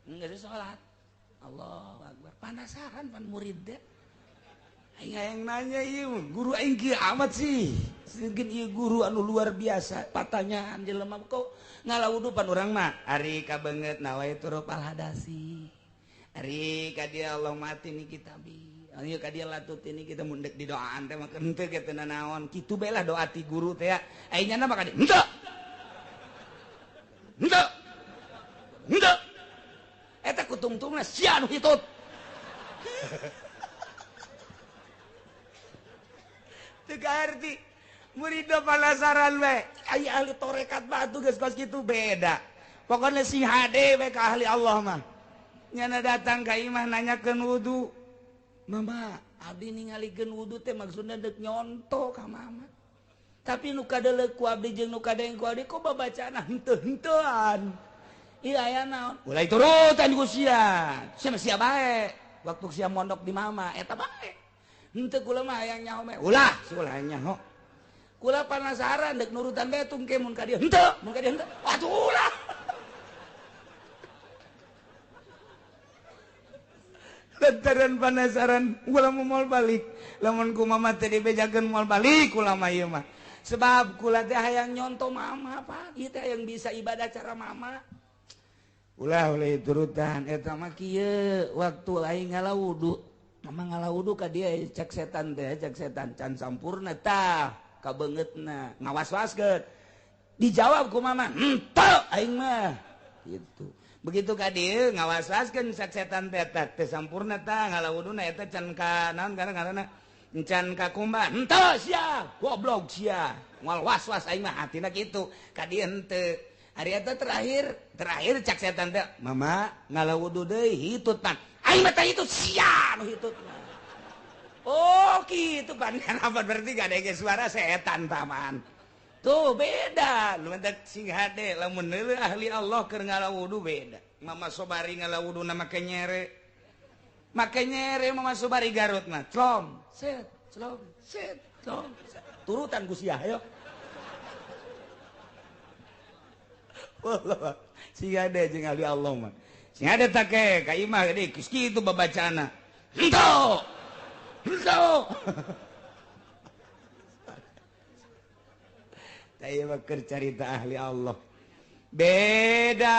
Enggak salat. Allahu akbar. Penasaran pan murid deh. Aing hayang nanya ieu guru aing kieu amat sih. Sieun ieu guru anu luar biasa. Patanyaan jelema kok ngalawudu pan urang mah. Ari kabeungeut nawa turuf al hadasi. Ari ka dia Allah mati ni kitabi. Ayo ka dia latut ini kita mun deuk didoaan teh mah henteu ge teu nanaon. Kitu bae lah doa ti guru teh ya. Aing nya mah ka dia henteu. Henteu. Henteu. Eta kutungtungna sia nu hitut. Teu kaarti murid penasaran we. Aya ahli tarekat batu geus kos kitu beda. Pokona sing hade we ka ahli Allah mah. Nyana datang ka imah nanyakeun wudu. Mama, abdi ningalikeun wudu teh maksudna deuk nyonto ka mama. Tapi nu kadeleuk ku abdi jeung nu kadeng ku abdi kok babacana henteu-henteuan. Iya aya naon? Mulai turutan ku sia. Sia mah sia bae. Waktu sia mondok di mama eta bae. Henteu kula mah hayang nyaho mah. Ulah, si ulah nyaho. Kula penasaran deuk nurutan bae tungke mun ka dieu henteu, mun ka dieu henteu. Atuh ulah. Lantaran penasaran kula moal balik. Lamun ku mama teh dibejakeun moal balik kula mah ieu mah. Sebab kula teh hayang nyonto mama Pak. Ieu teh hayang bisa ibadah cara mama. Ulah oleh turutan eta mah kieu waktu aing ngalawudu mama ngalawudu ka dia cek setan teh cek setan can sampurna tah kabeungeutna ngawas-waskeun dijawab ku mama henteu aing mah gitu begitu ka dieu ngawas-waskeun cek setan teh teh sampurna tah ngalawuduna eta can ka naon ngaranna can ka kumba henteu sia goblok sia moal was-was aing mah hatina kitu ka dieu henteu. Hari eta terakhir cak setan teh mama ngalawudu deui hitut pan aing mah teh hitut sia nu hitut. Oh kitu pan kenapa berarti gak ada suara setan paman. Tuh beda lu mentak sing hade lamun neuleun ahli Allah keur ngalawudu beda. Mama Sobari ngalawuduna make nyere. Make nyere Mama Sobari Garut mah clom set clom set clom set. Turutan ku sia ayo. Wallah, sing ada jeung ahli Allah mah. Sing ada take ka imah deui geus kitu babacana. Henteu. Henteu. Tah ieu mah keur carita ahli Allah. Beda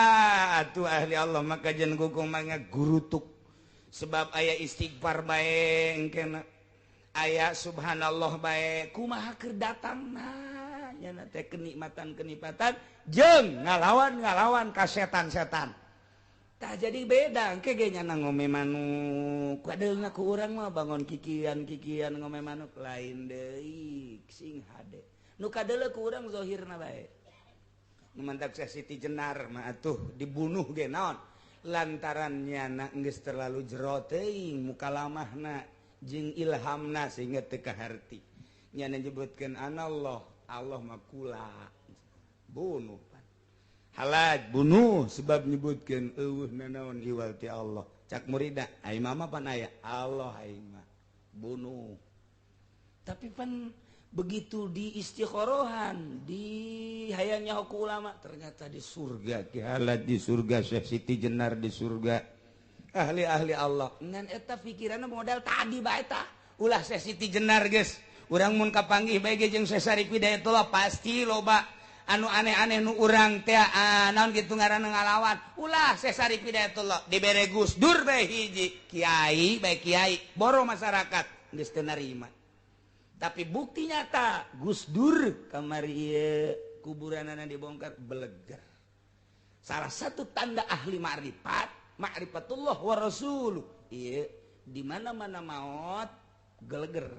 atuh ahli Allah mah kajen kukumah gurutuk. Sebab aya istighfar bae engkena. Aya subhanallah bae kumaha keur datangna. Nyana teh kenikmatan-kenikmatan jeung ngalawan-ngalawan ka setan-setan. Tah jadi beda engke ge nyana ngome manuk. Kadeungna ku urang mah bangun kikian-kikian ngome manuk lain deui sing hade. Nu kadeuleu ku urang zahirna bae. Nu mantak Siti Jenar mah atuh dibunuh ge naon? Lantaran nyana geus terlalu jero teuing mukalamahna jeung ilhamna sehingga teu kaharti. Nyana nyebutkeun anallah, Allah mah kula. Bunuh pan. Halaj bunuh sebab nyebutkeun eueuh nanaon iwal ti Allah. Cak murida, ai mama pan aya Allah aing mah. Bunuh. Tapi pan begitu di istikhorohan di hayangnya ku ulama ternyata di surga Ki Halaj di surga, Syekh Siti Jenar di surga, ahli-ahli Allah. Ngan eta pikiranna modal tadi bae tah. Ulah Syekh Siti Jenar geus. Urang mun kapanggih bae ge jeung Syekh Syarif Hidayatullah pasti loba anu aneh-aneh nu urang teh naon kitu ngaranna ngalawan. Ulah Syekh Syarif Hidayatullah dibere Gus Dur bae hiji kiai bae kiai boro masyarakat geus teu narima. Tapi bukti nyata Gus Dur kamari ieu kuburanana dibongkar beleger. Salah satu tanda ahli ma'rifat, ma'rifatullah wa rasuluh. Ieu di mana-mana maot geleger.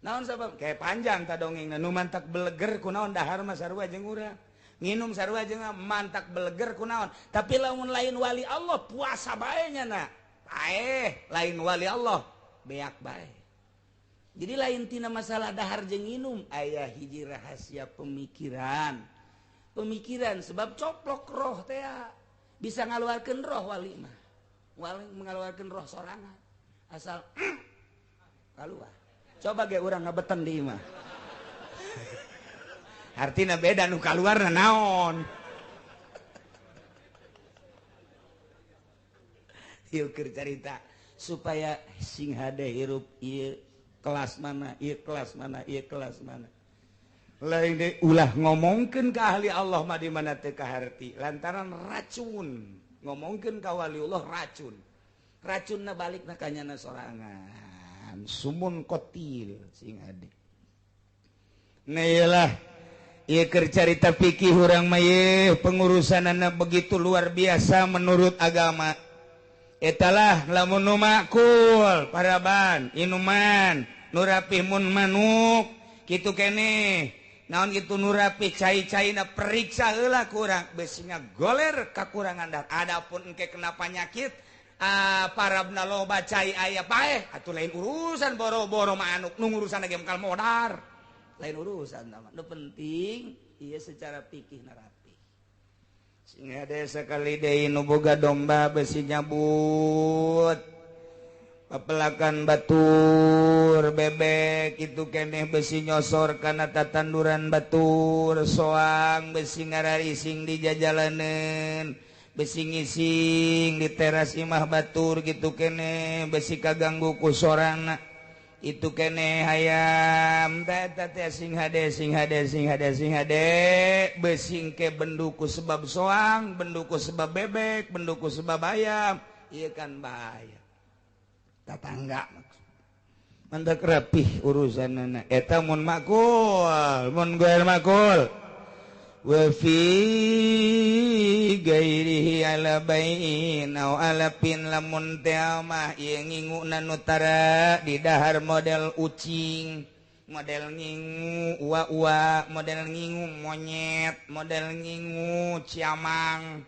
Naon sabab? Kayak panjang ta dongengna nu mantak beleger kunaon dahar mah sarua jeung urang. Nginum sarua jeung mantak beleger kunaon. Tapi lamun lain wali Allah puasa bae nya na. Paeh lain wali Allah beak bae. Jadi lain tina masalah dahar jeung nginum aya hiji rahasia pemikiran. Pemikiran sebab coplok roh teh bisa ngaluarkeun roh wali mah. Wali mengeluarkeun roh sorangan. Asal keluar. Coba ge urang ngabeten di imah. Artina beda nu kaluarna naon. Ieu keur carita supaya sing hade hirup ieu kelas mana, ieu kelas mana, ieu kelas mana. Lain deui ulah ngomongkeun ka ahli Allah mah di mana teu kaharti lantaran racun. Ngomongkeun ka waliullah racun. Racunna balikna ka nyana sorangan. Sumun kotil sing hade. Nah iyalah ieu keur carita fikih urang mah ieu pengurusanana begitu luar biasa menurut agama. Etalah lamun nu makul paraban inuman nu rapih mun manuk kitu keneh naon kitu nu rapih cai-caina periksa heula kurang besinya goler kakurangan dar. Adapun engke kena panyakit parabna loba cai aya paeh atuh lain urusan boro-boro manuk nu ngurusan ge mangkal modar lain urusan mah. Nu penting ieu secara fikih na rapi. Sing hade sakali deui nu boga domba besi nyabut pepelakan batur bebek itu keneh besi nyosor kana tatanduran batur soang besi ngararising di jajalaneun besi ngising di teras imah batur gitu keneh besi kaganggu ku sorana itu keneh hayam teh teh sing hade sing hade sing hade sing hade besi ke benduku sebab soang benduku sebab bebek benduku sebab ayam ieu kan bahaya tatangga mantak rapih urusanana eta mun makul mun goer makul wa fi gairihi ala bai'in au ala pin lamun teh mah ieu nginguna nu tara di dahar model ucing model ngingu ua-ua model ngingu monyet model ngingu ciamang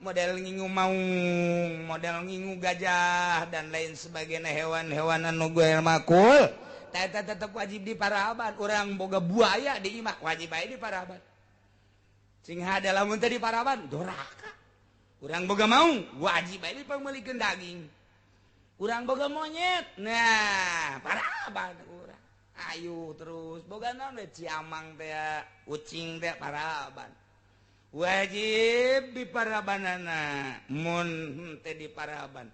model ngingu maung model ngingu gajah dan lain sebagainya hewan-hewan anu goer makul eta tetep wajib di paraban. Urang boga buaya di imah wajib bae di paraban. Sing hade lamun teh di paraban doraka. Urang boga maung wajib bae dipameulikeun daging. Urang boga monyet nah paraban urang. Ayo terus boga naon we ciamang teh ucing teh paraban. Wajib di parabanana mun teh di paraban.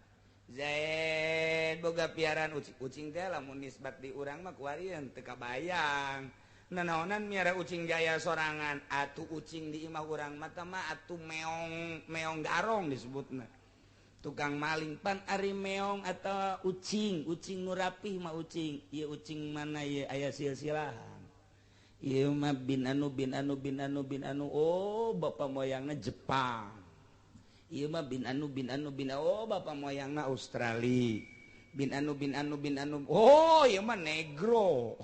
Zaid boga piaran ucing, ucing teh lamun nisbat di urang mah kuarian teu kabayang. Nanaonan miara ucing jaya sorangan atuh ucing di imah urang mah teh mah atuh meong meong garong disebutna. Tukang maling pan ari meong atau ucing, ucing nu rapih mah ucing. Ieu ucing mana ieu aya silsilahan. Ieu mah bin anu bin anu bin anu bin anu oh bapak moyangna Jepang. Ieu mah bin anu bin anu bin oh bapak moyangna Australia. Bin anu bin anu bin anu oh ieu mah negro.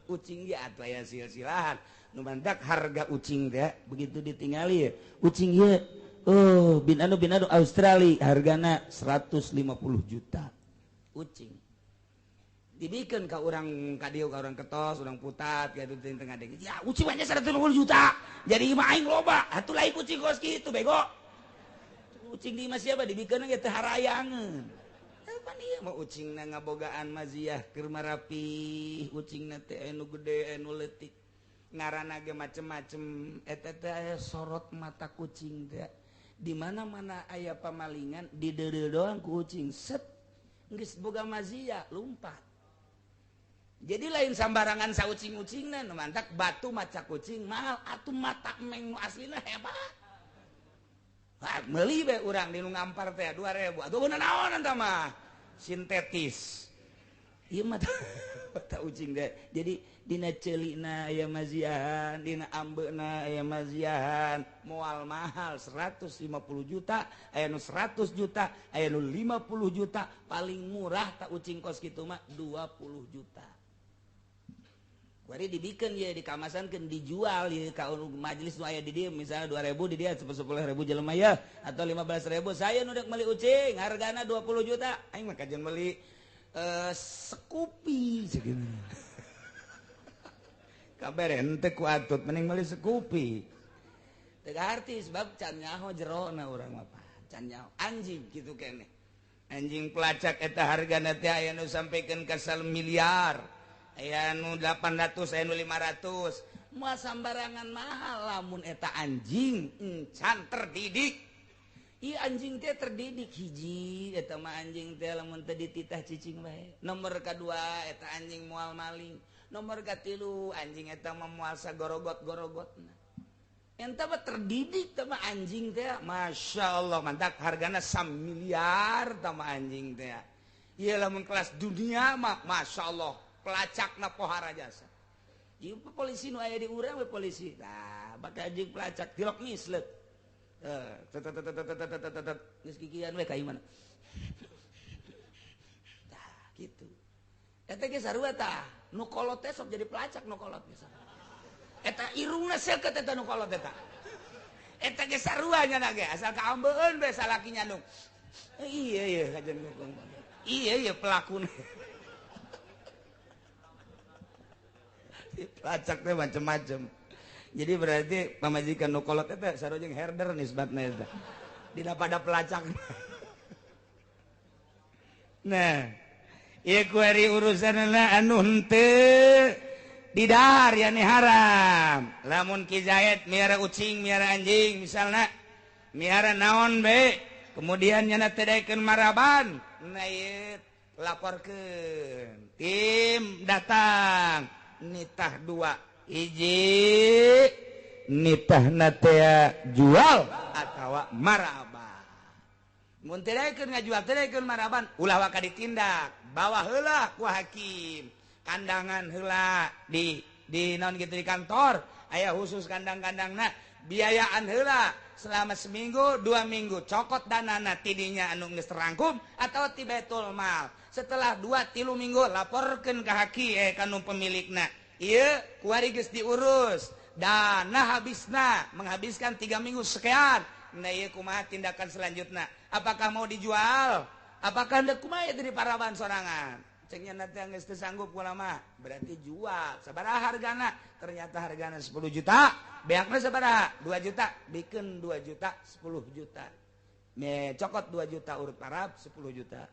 Ucing ge atuh aya silsilahan. Nu mantak harga ucing teh begitu ditingali ucing ieu Oh, bin anu bin anu Australia hargana 150 juta. Ucing. Dibikin ka urang ka dieu ka urang ketos, urang putat gitu di tengah deng. Ya, ucing banyak 150 juta. Jadi mah aing loba. Atuh lain ucing kos kitu bego. Ucing di imah siapa dibikeun ge teu harayangeun. Pan ieu mah ucingna ngabogaan maziah keur marapih, ucingna teh anu gede anu leutik. Ngaranna ge macem-macem eta teh aya sorot mata kucing teh. Di mana-mana aya pamalingan dideudeuh doang ku ucing set geus boga mazia lumpat. Jadi lain sambarangan saucing-ucingna nu mantak batu maca kucing mahal atuh mata meng nu aslina hebat. Wah, meuli bae urang di nu ngampar teh 2000. Atuh beunang naon eta mah? Sintetis. Ieu mah mata ucing teh. Jadi dina ceulina aya maziahan, dina ambeuna aya maziahan, moal mahal 150 juta, aya nu 100 juta, aya nu 50 juta, paling murah tak ucing kos kitu mah 20 juta. Kuari dibikeun ye dikamasankeun dijual ye ka majelis nu aya di dieu misalnya 2000 di dia 10.000 jelema ya atau 15.000 saya nu dek meuli ucing hargana 20 juta aing mah kajeun meuli sekupi segini. Kabar ente ku atut mending meuli sekupi. Teu arti sebab can nyaho jerona urang mah can nyaho anjing kitu keneh. Anjing pelacak eta hargana teh aya nu sampikeun ka miliar. Aya nu 800 aya nu 500. Moal sambarangan mahal lamun eta anjing encan terdidik. Ieu anjing teh terdidik hiji eta mah anjing teh lamun teu dititah cicing bae. Nomor kadua eta anjing moal maling. Nomor katilu anjing eta mah moal sagorogot-gorogotna. Eta mah terdidik teh mah anjing teh Masya Allah mantak hargana 1 miliar teh mah anjing teh. Ieu lamun kelas dunia mah Masya Allah pelacakna pohara jasa. Ieu polisi nu aya di urang we polisi. Tah baka anjing pelacak tilok misleuk. Geus kikian we ka imana. Tah kitu. Eta ge sarua tah. Nu kolot teh sok jadi pelacak nu kolot ge. Eta irungna seukeut eta nu kolot eta. Eta ge sarua nya ge asal kaambeun bae salaki nyandung. Iya iya kajian iya iya pelakuna. Pelacak teh macem-macem. Jadi berarti pamajikan nu kolot eta sarua jeung herder nisbatna eta. Dina pada pelacak. Nah, ieu kuari urusanna anu henteu didahar yani haram. Lamun Ki Zaid miara ucing, miara anjing misalna, miara naon be, kemudian nyana teh daekeun maraban, nah ieu laporkeun. Tim datang, nitah dua, hiji nitahna teh jual atawa maraban. Mun teu daekeun ngajual, teu daekeun maraban, ulah waka ditindak, bawa heula ku hakim. Kandangan heula di naon gitu di kantor, aya khusus kandang-kandangna, biayaan heula selama seminggu, 2 minggu, cokot danana tidinya anu geus terangkum atau ti baitul mal. Setelah 2-3 minggu laporkeun ka hakim ka nu pemilikna. Ieu kuari geus diurus, dana habisna, menghabiskan 3 minggu sekian. Nah ieu kumaha tindakan selanjutnya? Apakah mau dijual? Apakah hendak kumaha dari paraban sorangan? Cengnya nanti yang geus teu sanggup ulama, berarti jual. Sabaraha hargana? Ternyata hargana 10 juta, beakna sabaraha? 2 juta, bikin 2 juta, 10 juta. Me cokot 2 juta urut parab, 10 juta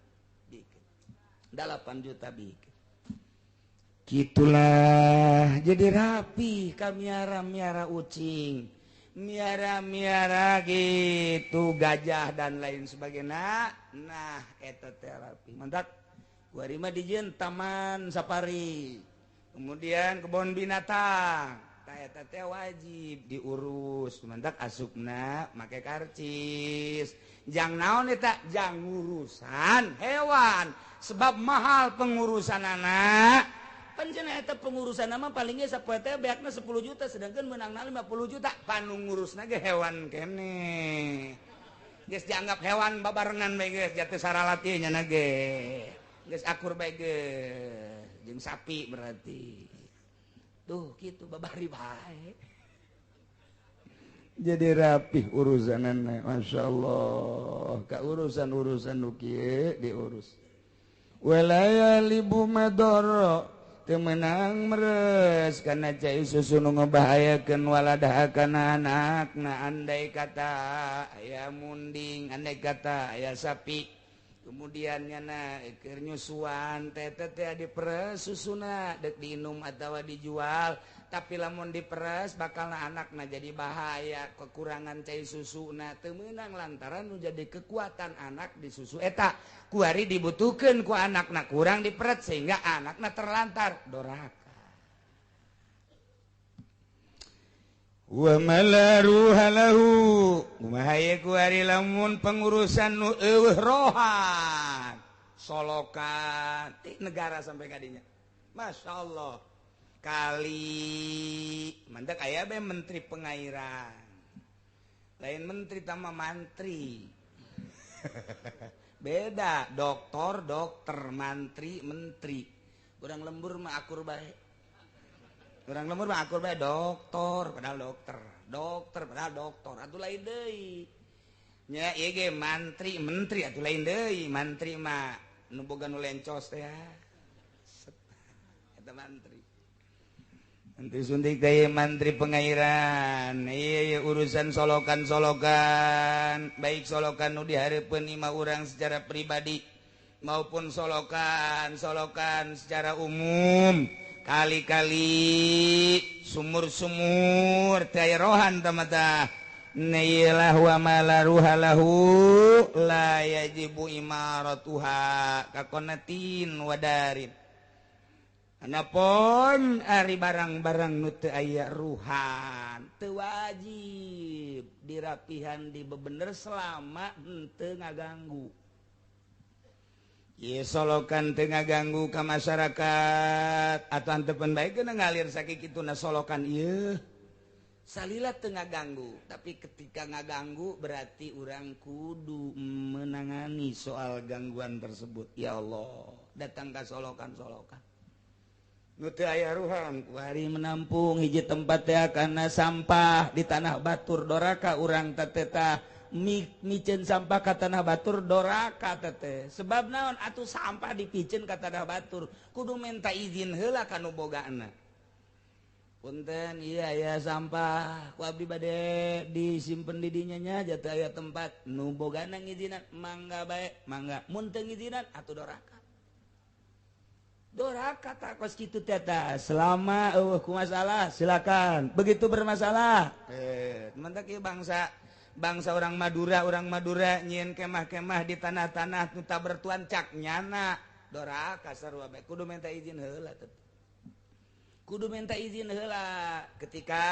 bikin. 8 juta bikin. Gitulah jadi rapi kamiara-miara ucing, miara-miara gitu gajah dan lain sebagainya. Nah eta terapi mantap. Kuari mah dijieun taman safari, kemudian kebun binatang. Tah eta teh wajib diurus. Mantak asupna make karcis. Jang naon eta? Jang ngurusan hewan. Sebab mahal pengurusan anak. Pan cenah eta pengurusan mah palingnya sapoe teh beakna 10 juta sedangkan meunangna 50 juta. Panu ngurusna ge hewan keneh. Geus dianggap hewan babarengan bae geus jatuh saralati nya ge. Geus akur bae geus jeung sapi berarti. Tuh kitu babari bae. Jadi rapih urusanana, Masya Allah. Ka urusan-urusan nu kieu diurus. Walaya libu madoro teu meunang meres kana cai susu nu ngebahayakeun waladaha kana anakna. Andai kata aya munding, andai kata aya sapi, kemudian nyana keur nyusuan teh teh diperes susuna dek diinum atawa dijual, tapi lamun diperes bakal anakna jadi bahaya kekurangan cai susuna teu meunang lantaran nu jadi kekuatan anak di susu eta kuari dibutuhkeun ku anakna kurang diperet sehingga anakna terlantar doraka. Wa malaruha lahu kumaha ye kuari lamun pengurusan nu eueuh rohan solokan ti negara sampai kadinya. Masya Allah. Kali mantak aya bae menteri pengairan, lain menteri tama mantri. Beda doktor dokter, mantri menteri. Urang lembur mah akur bae, urang lembur mah akur bae doktor padahal dokter, dokter padahal doktor atuh lain deui nya ieu ge mantri menteri atuh lain deui. Mantri mah nu boga nu lencos teh eta mantri. Menteri suntik teh menteri pengairan. Iya urusan solokan-solokan, baik solokan nu dihareupeun imah urang secara pribadi maupun solokan-solokan secara umum, kali-kali sumur-sumur teh aya rohan tah mah. Nailah wa malaruha lahu la yajibu imaratuha kakonatin wadarin. Anapun ari barang-barang nu teu aya ruhan teu wajib dirapihan dibebener selama henteu ngaganggu. Ieu solokan teu ngaganggu ka masyarakat atau antepen bae geuna ngalir sakituna solokan ieu salila teu ngaganggu, tapi ketika ngaganggu berarti urang kudu menangani soal gangguan tersebut. Ya Allah, datang ka solokan-solokan nu teu aya ruhan kuari menampung hiji tempat teh kana sampah di tanah batur doraka urang teh tah miceun sampah ka tanah batur doraka teh. Sebab naon atuh sampah dipiceun ka tanah batur kudu minta izin heula ka nu bogana. Punten ieu aya sampah ku abdi bade disimpen di dinya nya jatuh aya tempat nu bogana ngizinan mangga bae mangga, mun teu ngizinan atuh doraka. Doraka tak kos kitu teta selama eueuh ku masalah silakan, begitu bermasalah mantak ieu bangsa bangsa orang Madura nyieun kemah-kemah di tanah-tanah nu tak bertuan cak nyana doraka sarua bae kudu minta izin heula teh, kudu minta izin heula. Ketika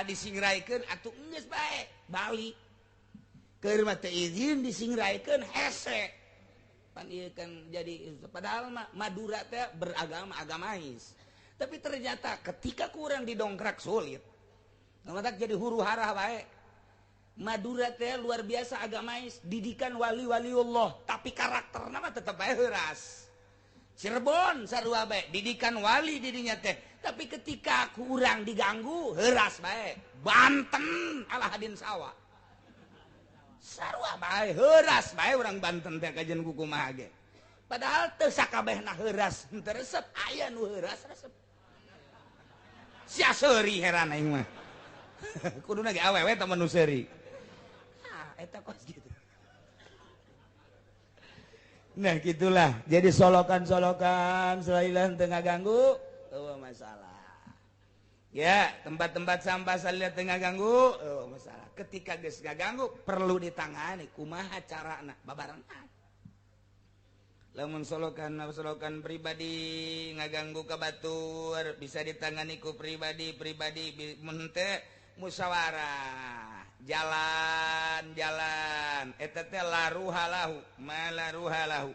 disingraikeun atuh geus bae balik keur mah teu izin disingraikeun hese. Ieu kan jadi padahal mah Madura teh beragama agamais, tapi ternyata ketika kurang didongkrak sulit matak jadi huru hara bae. Madura teh luar biasa agamais, didikan wali-wali Allah, tapi karakterna mah tetep bae heuras. Cirebon sarua bae didikan wali didinya teh, tapi ketika kurang diganggu heuras bae. Banten alah hadin sawah sarua bae heuras bae urang Banten teh kajian ku kumaha ge. Padahal teu sakabehna heuras henteu resep, aya nu heuras resep. Sia seuri heran aing mah. Kuduna ge awewe tah nu seuri. Ah eta kos kitu. Nah gitulah. Jadi solokan-solokan salila teu ngaganggu eueuh masalah. Ya, tempat-tempat sampah salila teu ngaganggu eueuh masalah. Ketika geus ngaganggu perlu ditangani kumaha carana babarengan. Lamun solokan pribadi ngaganggu ka batur bisa ditangani ku pribadi mun teu musyawarah jalan-jalan eta teh laruha lahu malaruha lahu.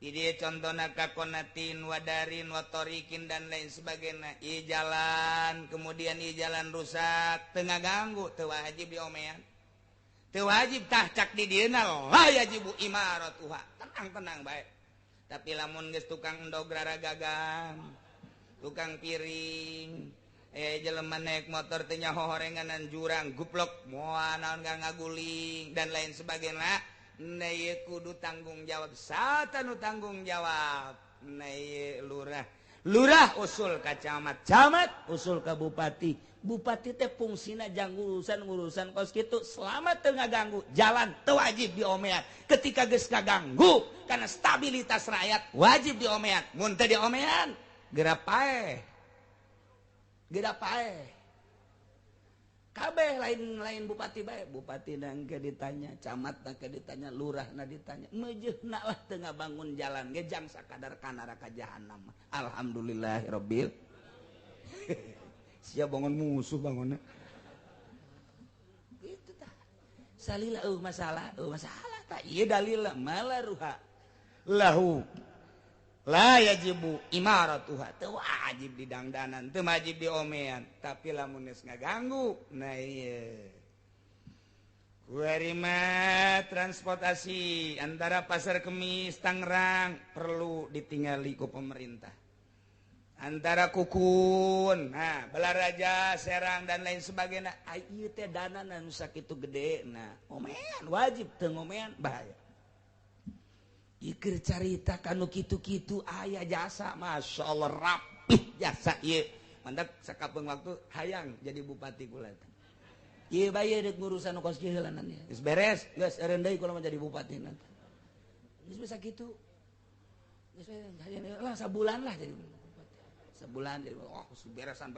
Ini contohna kakonatin wadarin watorikin dan lain sebagainya. I jalan kemudian i jalan rusak teu ngaganggu teu wajib diomean, teu wajib tah cak di dieuna la yajibu imaratuha, tenang-tenang bae. Tapi lamun geus tukang endog raragagang, tukang piring, Jelema naik motor teh nyaho horenganan jurang guplok moal naon ngaguling dan lain sebagainya. Nah ieu kudu tanggung jawab satanu tanggung jawab. Nah ieu lurah. Lurah usul ka camat, camat usul ka bupati. Bupati teh fungsina jang urusan-urusan kos kitu selama teu ngaganggu jalan teu wajib diomean. Ketika geus kaganggu karena stabilitas rakyat wajib diomean. Mun teu diomean geura paeh. Geura paeh. Kabeh lain-lain bupati bae, bupati nang ke ditanya, camat nang ke ditanya, lurah na ditanya. Meujeuhna lah teu ngabangun jalan ge jang sakadar ka neraka jahanam. Alhamdulillahirabbil. Sia bangun musuh bangunna. Gitu tah. Salila eueuh masalah tah ieu dalil malaruha lahu. La yajibu imaratuha, teu wajib didangdanan, teu wajib diomean, tapi lamun geus ngaganggu, nah ieu. Kuari mah transportasi antara Pasar Kemis Tangerang perlu ditingali ku pemerintah. Antara Kukun, nah Balaraja, Serang dan lain sebagainya, ieu teh dana nu sakitu gede, nah omean wajib teu ngomean bahaya. Iker carita kanu kitu-kitu aya jasa, masya Allah rapih jasa ieu. Mandak sakapeung waktu hayang jadi bupati kula teh. Ieu bae deuk ngurusan nu kos kieu heulanan ieu. Geus beres, geus eureun deui kula mah jadi bupati nanti. Geus bisa kitu. Geus hayang lah sabulan lah jadi bupati. Sebulan jadi oh beresan.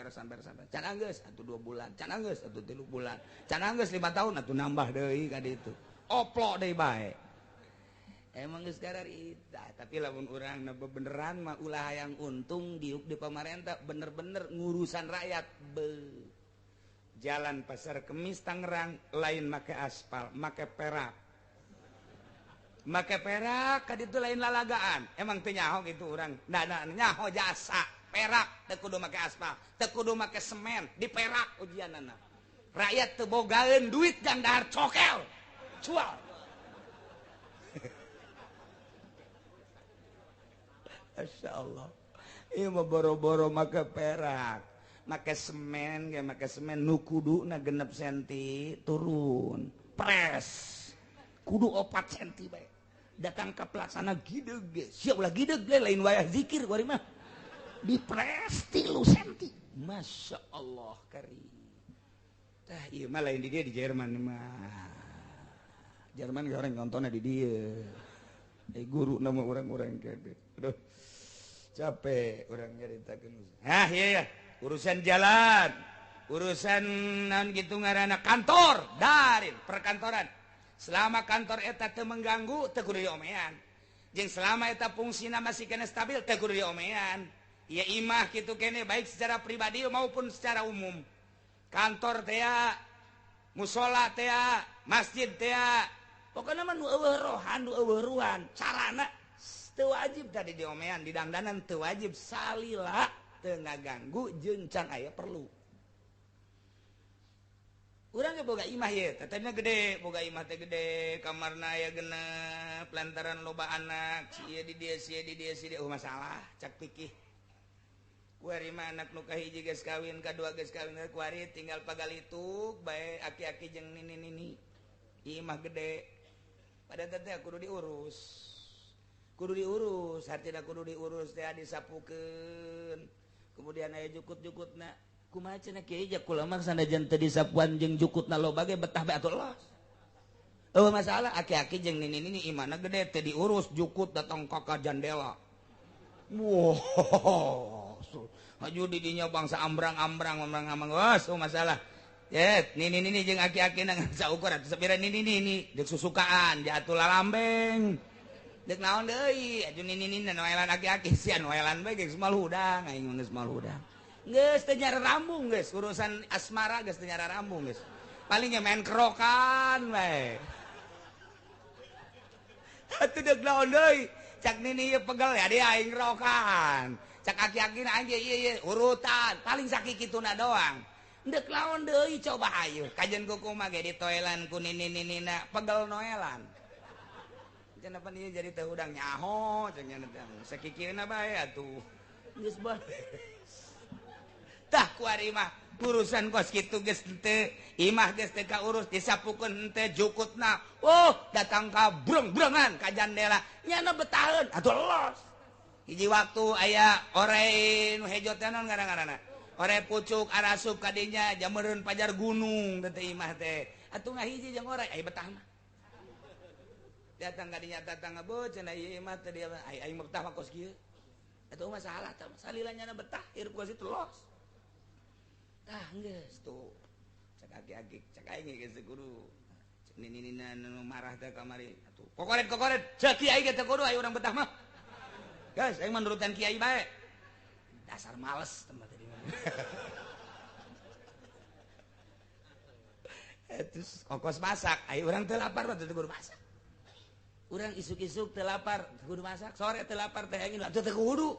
Can anggeus atuh 2 bulan, can anggeus atuh 3 bulan, can anggeus 5 tahun atuh nambah deui ka ditu. Oplok deui bae. Emang geus kararita, tapi lamun urang na beneran mah ulah hayang untung diuk di pamarentah bener-bener ngurusan rakyat. Be. Jalan Pasar Kemis Tangerang lain make aspal, make perak. Make perak ka ditu lain lalagaan. Emang teu nyaho kitu urang. Nah, nyaho jasa perak teu kudu make aspal, teu kudu make semen, diperak ujianana. Rakyat teu bogaeun duit jang dahar cokel. Cual. Masya Allah, ieu mah boro-boro make perak, make semen, ge make semen nu kuduna 6 senti turun, pres, kudu 4 senti bae. Datang ka pelaksana gideg ge, siap ulah gideg ge lain wayah zikir kuari mah. Dipres 3 senti. Masya Allah karim. Tah ieu mah lain di dia di Jerman mah. Jerman ge orang nontonnya di dia. Guru nama orang-orang kede. Aduh. Capek orang nyaritakeun. Hah, iya ya. Urusan jalan, urusan naon kitu ngaranna kantor, darin perkantoran. Selama kantor eta teu mengganggu teu kudu diomean. Jeung selama eta fungsina masih kena stabil teu kudu diomean. Ieu imah kitu kene baik secara pribadi maupun secara umum. Kantor teh, musola teh, masjid teh. Pokoknya mah nu eueuh rohan, nu eueuh ruhan, carana teu wajib tadi diomean, didangdanan teu wajib salila teu ngaganggu jeung can aya perlu. Urang ge boga imah ye, tetehna gede, boga imah teh gede, kamarna aya genep, lantaran loba anak, si ieu di dieu, si ieu di dieu, si dieu, masalah cak pikih. Kuari mah anak nu kahiji geus kawin, kadua geus kawin, kuari tinggal pagalituk bae aki-aki jeung nini-nini. Imah gede. Pada teteh kudu diurus. Kudu diurus, hartina kudu diurus teh disapukeun. Kemudian aya jukut-jukutna. Kumaha cenah kieu ja kula mah sanajan teu disapuan jeung jukutna loba ge betah bae atuh los. Eueuh masalah aki-aki jeung nini-nini imahna gede teu diurus jukut datang ka jandela. Wow. Haju di dinya bangsa ambrang-ambrang ambrang-ambrang. Wah, so masalah. Yet, nini-nini jeung aki-aki ngan saukur atuh sapira nini-nini deuk susukaan jatuh lalambeng. Deuk naon deui atuh nini-nini noelan aki-aki sia noelan bae geus mal hudang aing geus mal hudang. Geus teu nyara rambung geus urusan asmara geus teu nyara rambung geus. Paling main kerokan bae. Atuh deuk naon deui cak nini ieu pegel ya dia aing kerokan. Cak aki-aki aing ieu ieu urutan paling sakikituna doang. Ndek lawan deui coba ayo kajen kuku mah ge ditoelan ku nini-ninina pegel noelan. Cenah pan ieu jadi teu hudang nyaho cenah teh sakikieuna bae atuh. Geus bae. Tah kuari mah urusan kos kitu geus henteu, imah geus teu kaurus disapukeun henteu jukutna. Oh, datang ka breng-brengan ka jandela. Nyana betaheun atuh los. Hiji waktu aya orai nu hejo teh naon ngaran-ngaranna? Orai pucuk arasup ka dinya jameureun pajar gunung teh imah teh. Atuh ngahiji jeung orai aya betah mah. Datang ka dinya datang ngebut cenah ieu imah teh dia aing betah mah kos kieu. Atuh masalah tah salila nyana betah hirup kos itu los. Tah geus tuh. Cek aki-aki cek aing geus kudu. Cek nini-nina nu marah teh kamari atuh. Kokoret-kokoret cek kiai ge teu kudu aya urang betah mah. Guys, aing menurutan kiai bae. Dasar males tempat tadi. Terus kokos masak, ayo urang teu lapar mah teu kudu masak. Urang isuk-isuk teu lapar, teu kudu masak, sore teu lapar teh aing teu kudu.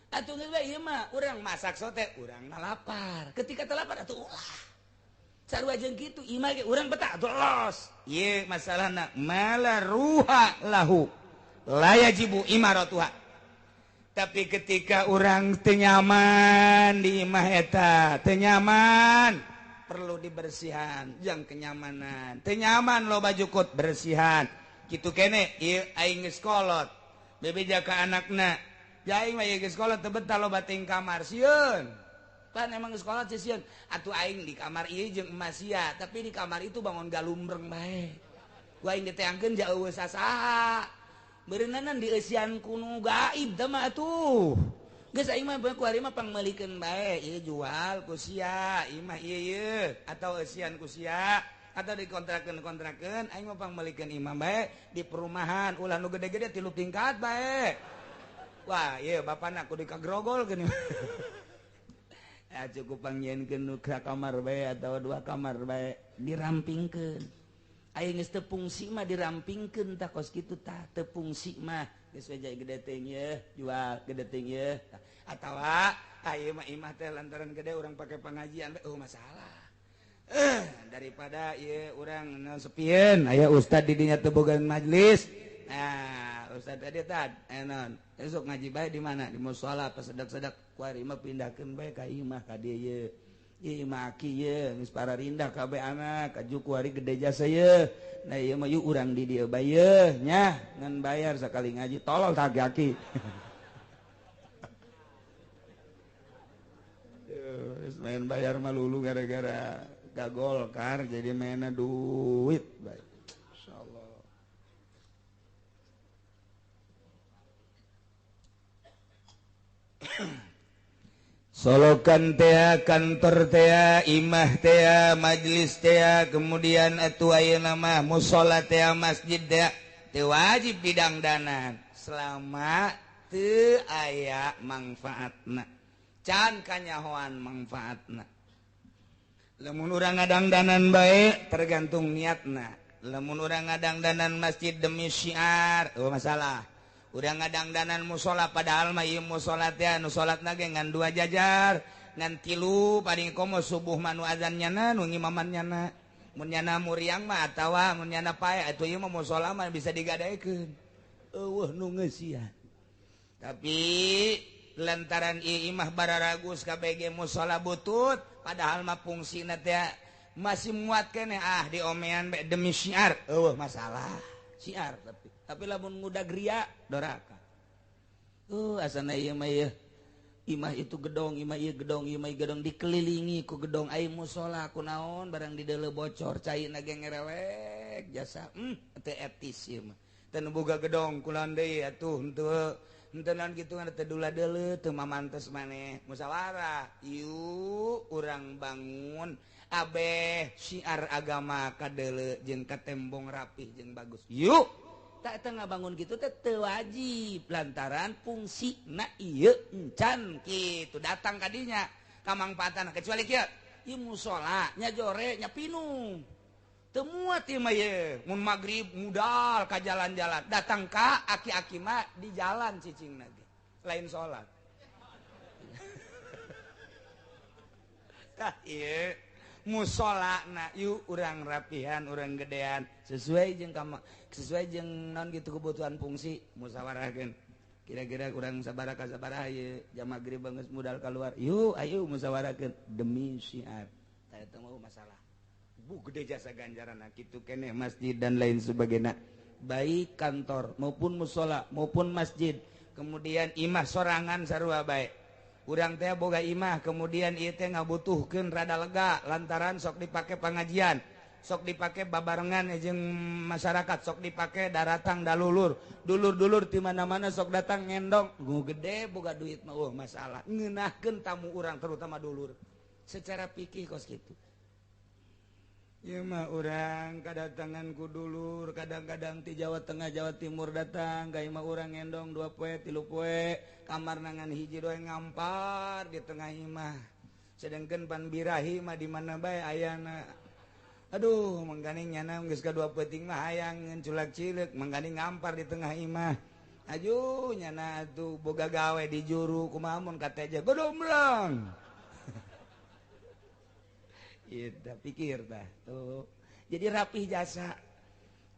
Atuh geus bae ieu mah urang masak sote, urang na lapar. Ketika teu lapar atuh ulah. Sarua jeung kitu imah ge urang betah atuh los. Ieu masalahna mala ruha lahu la yajibu imaratuha. Tapi ketika orang teu nyaman di imah eta, teu nyaman, perlu dibersihan, jang kenyamanan. Teu nyaman loba jukut bersihan. Kitu kene ieu aing geus kolot. Bebeja ka anakna, ja aing mah ieu geus kolot teu betah loba ting kamar sieun. Pan emang geus kolot sieun. Atuh aing di kamar ieu jeung emas sia, tapi di kamar itu bangun galumbreng bae. Ku aing diteangkeun jauh sasaha. Berenang di eusian kuno gaib teh mah atuh. Geus aing mah ku ari mah pangmeulikeun bae, ieu jual ku sia, ieu mah ieu ieu atau eusian ku sia atau dikontrakeun-kontrakeun aing mah pangmeulikeun imah bae di perumahan ulah nu gede-gede 3 tingkat bae. Wah, ieu bapana kudu kagrogol geuning. Ya cukup pangnyieunkeun nu kamar bae atau 2 kamar bae dirampingkeun. Aing geus teu fungsi mah dirampingkeun tah kos kitu tah teu fungsi mah geus we gede teuing yeuh jual gede teuing yeuh atawa ieu mah imah teh lantaran gede urang pake pengajian oh masalah daripada ieu urang sepieun aya ustad di dinya teu boga majelis. Nah ustad tadi tad naon esuk ngaji bae di mana di musala pasedak-sedak ku ari mah pindahkeun bae ka imah ka dieu yeuh. Ieu mah aki ye geus pararindah kabeh anak kaju ku ari gede jasa ye. Nah ieu mah yuk urang di dieu bae ye nya ngan bayar sakali ngaji tolol tah aki. Geus main bayar mah lulu gara-gara gagolkar jadi mainna duit bae. Insyaallah. Solokan tea, kantor tea, imah tea, majlis tea, kemudian atuh ayeuna mah mushola tea, masjid tea, teu wajib didangdanan selama teu aya mangfaatna. Can kanyahoan mangfaatna. Lamun urang ngadangdanan bae tergantung niatna. Lamun urang ngadangdanan masjid demi syiar, oh masalah. Urang ngadangdanan musola padahal mah ieu musola teh anu salatna ge ngan 2 jajar, ngan 3 paling komo subuh mah nu azan nyana nu ngimaman nyana. Mun nyana muriang mah atawa mun nyana pae atuh ieu mah musola mah bisa digadaekeun. Eueuh nu ngeusian. Tapi lantaran ieu imah bararagus kabeh musola butut padahal mah fungsina teh masih muat keneh ah diomean bae demi syiar. Eueuh masalah. Syiar tapi lamun ngudag ria doraka. Asana ieu mah ieu imah itu gedong, imah ieu gedong, imah ieu gedong dikelilingi ku gedong ai musala kunaon barang di deuleu bocor caina ge ngerewek jasa. Teu etis ieu mah. Teu nu boga gedong kulan deui atuh henteu henteu naon kitu ngan teu dula deuleu teu mamantes maneh musyawarah. Yuk urang bangun abeh syiar agama ka deuleu jeung ka tembong rapih jeung bagus. Yuk tak tengah bangun gitu teh teu wajib lantaran fungsi na ieu encan kitu datang kadinya kamangpaatan kecuali kieu ieu musala nya jore nya pinung teu muat ieu mah ieu mun magrib mudal ka jalan-jalan datang ka aki-aki mah di jalan cicingna ge lain salat. Tah ieu musola na yuk urang rapihan urang gedean sesuai jeung kama sesuai jeung non gitu kebutuhan fungsi musyawarahkeun Kira-kira kurang sabaraha ka sabaraha ieu jam magrib geus modal keluar. Yuk ayo musyawarahkeun demi syiar. Tah eta mah masalah. Bu gede jasa ganjaran kitu keneh masjid dan lain sebagainya. Baik kantor maupun musola maupun masjid, kemudian imah sorangan sarua bae. Urang teh boga imah kemudian ieu teh ngabutuhkeun rada lega lantaran sok dipake pangajian, sok dipake babarengan jeung masyarakat, sok dipake daratang dalulur, dulur-dulur di mana-mana sok datang ngendong, gu gede boga duit mah eueuh masalah. Ngeunahkeun tamu urang terutama dulur. Secara pikih kos kitu. Ieu mah urang kadatangan ku dulur, kadang-kadang ti Jawa Tengah, Jawa Timur datang ka imah urang ngendong 2 poe, 3 poe, kamar nangan hiji doang ngampar di tengah imah. Sedangkan pan birahi mah di mana bae ayana. Aduh, mangkaning nyana geus ka 2 peuting mah hayang culak cileuk, mangkaning ngampar di tengah imah. Ajuh nyana atuh boga gawe di juru kumaha mun kateja godombrang. Kita pikir tah tuh. Jadi rapih jasa.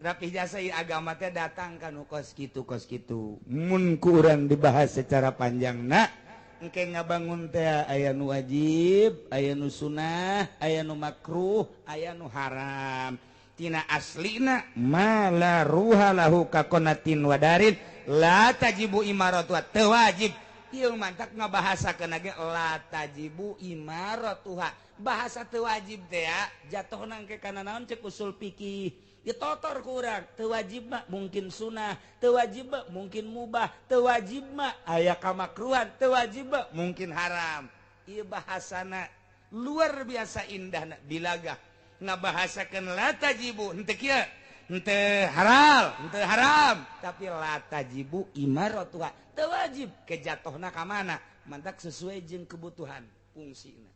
Rapih jasa ieu agama teh datang ka nu kos kitu kos kitu. Mun ku urang dibahas secara panjangna, engke ngabangun teh aya nu wajib, aya nu sunah, aya nu makruh, aya nu haram. Tina aslina ma la ruha lahu kakonatin wadarin la tajibu imaratu teu wajib. Ieu mantak ngabahasakeun ge la tajibu imaratuha. Bahasa teu wajib teh jatuh nang ke kana naon cek usul fikih. Ditotor ku urang, teu wajib mah mungkin sunah, teu wajib mah mungkin mubah, teu wajib mah aya kamakruhan, teu wajib mah mungkin haram. Ieu bahasana luar biasa indahna bilagah ngabahasakeun la tajibu henteu kieu, henteu halal, henteu haram, tapi la tajibu imaratuha. Teu wajib kejatuhna ka mana? Mantak sesuai jeung kebutuhan fungsina.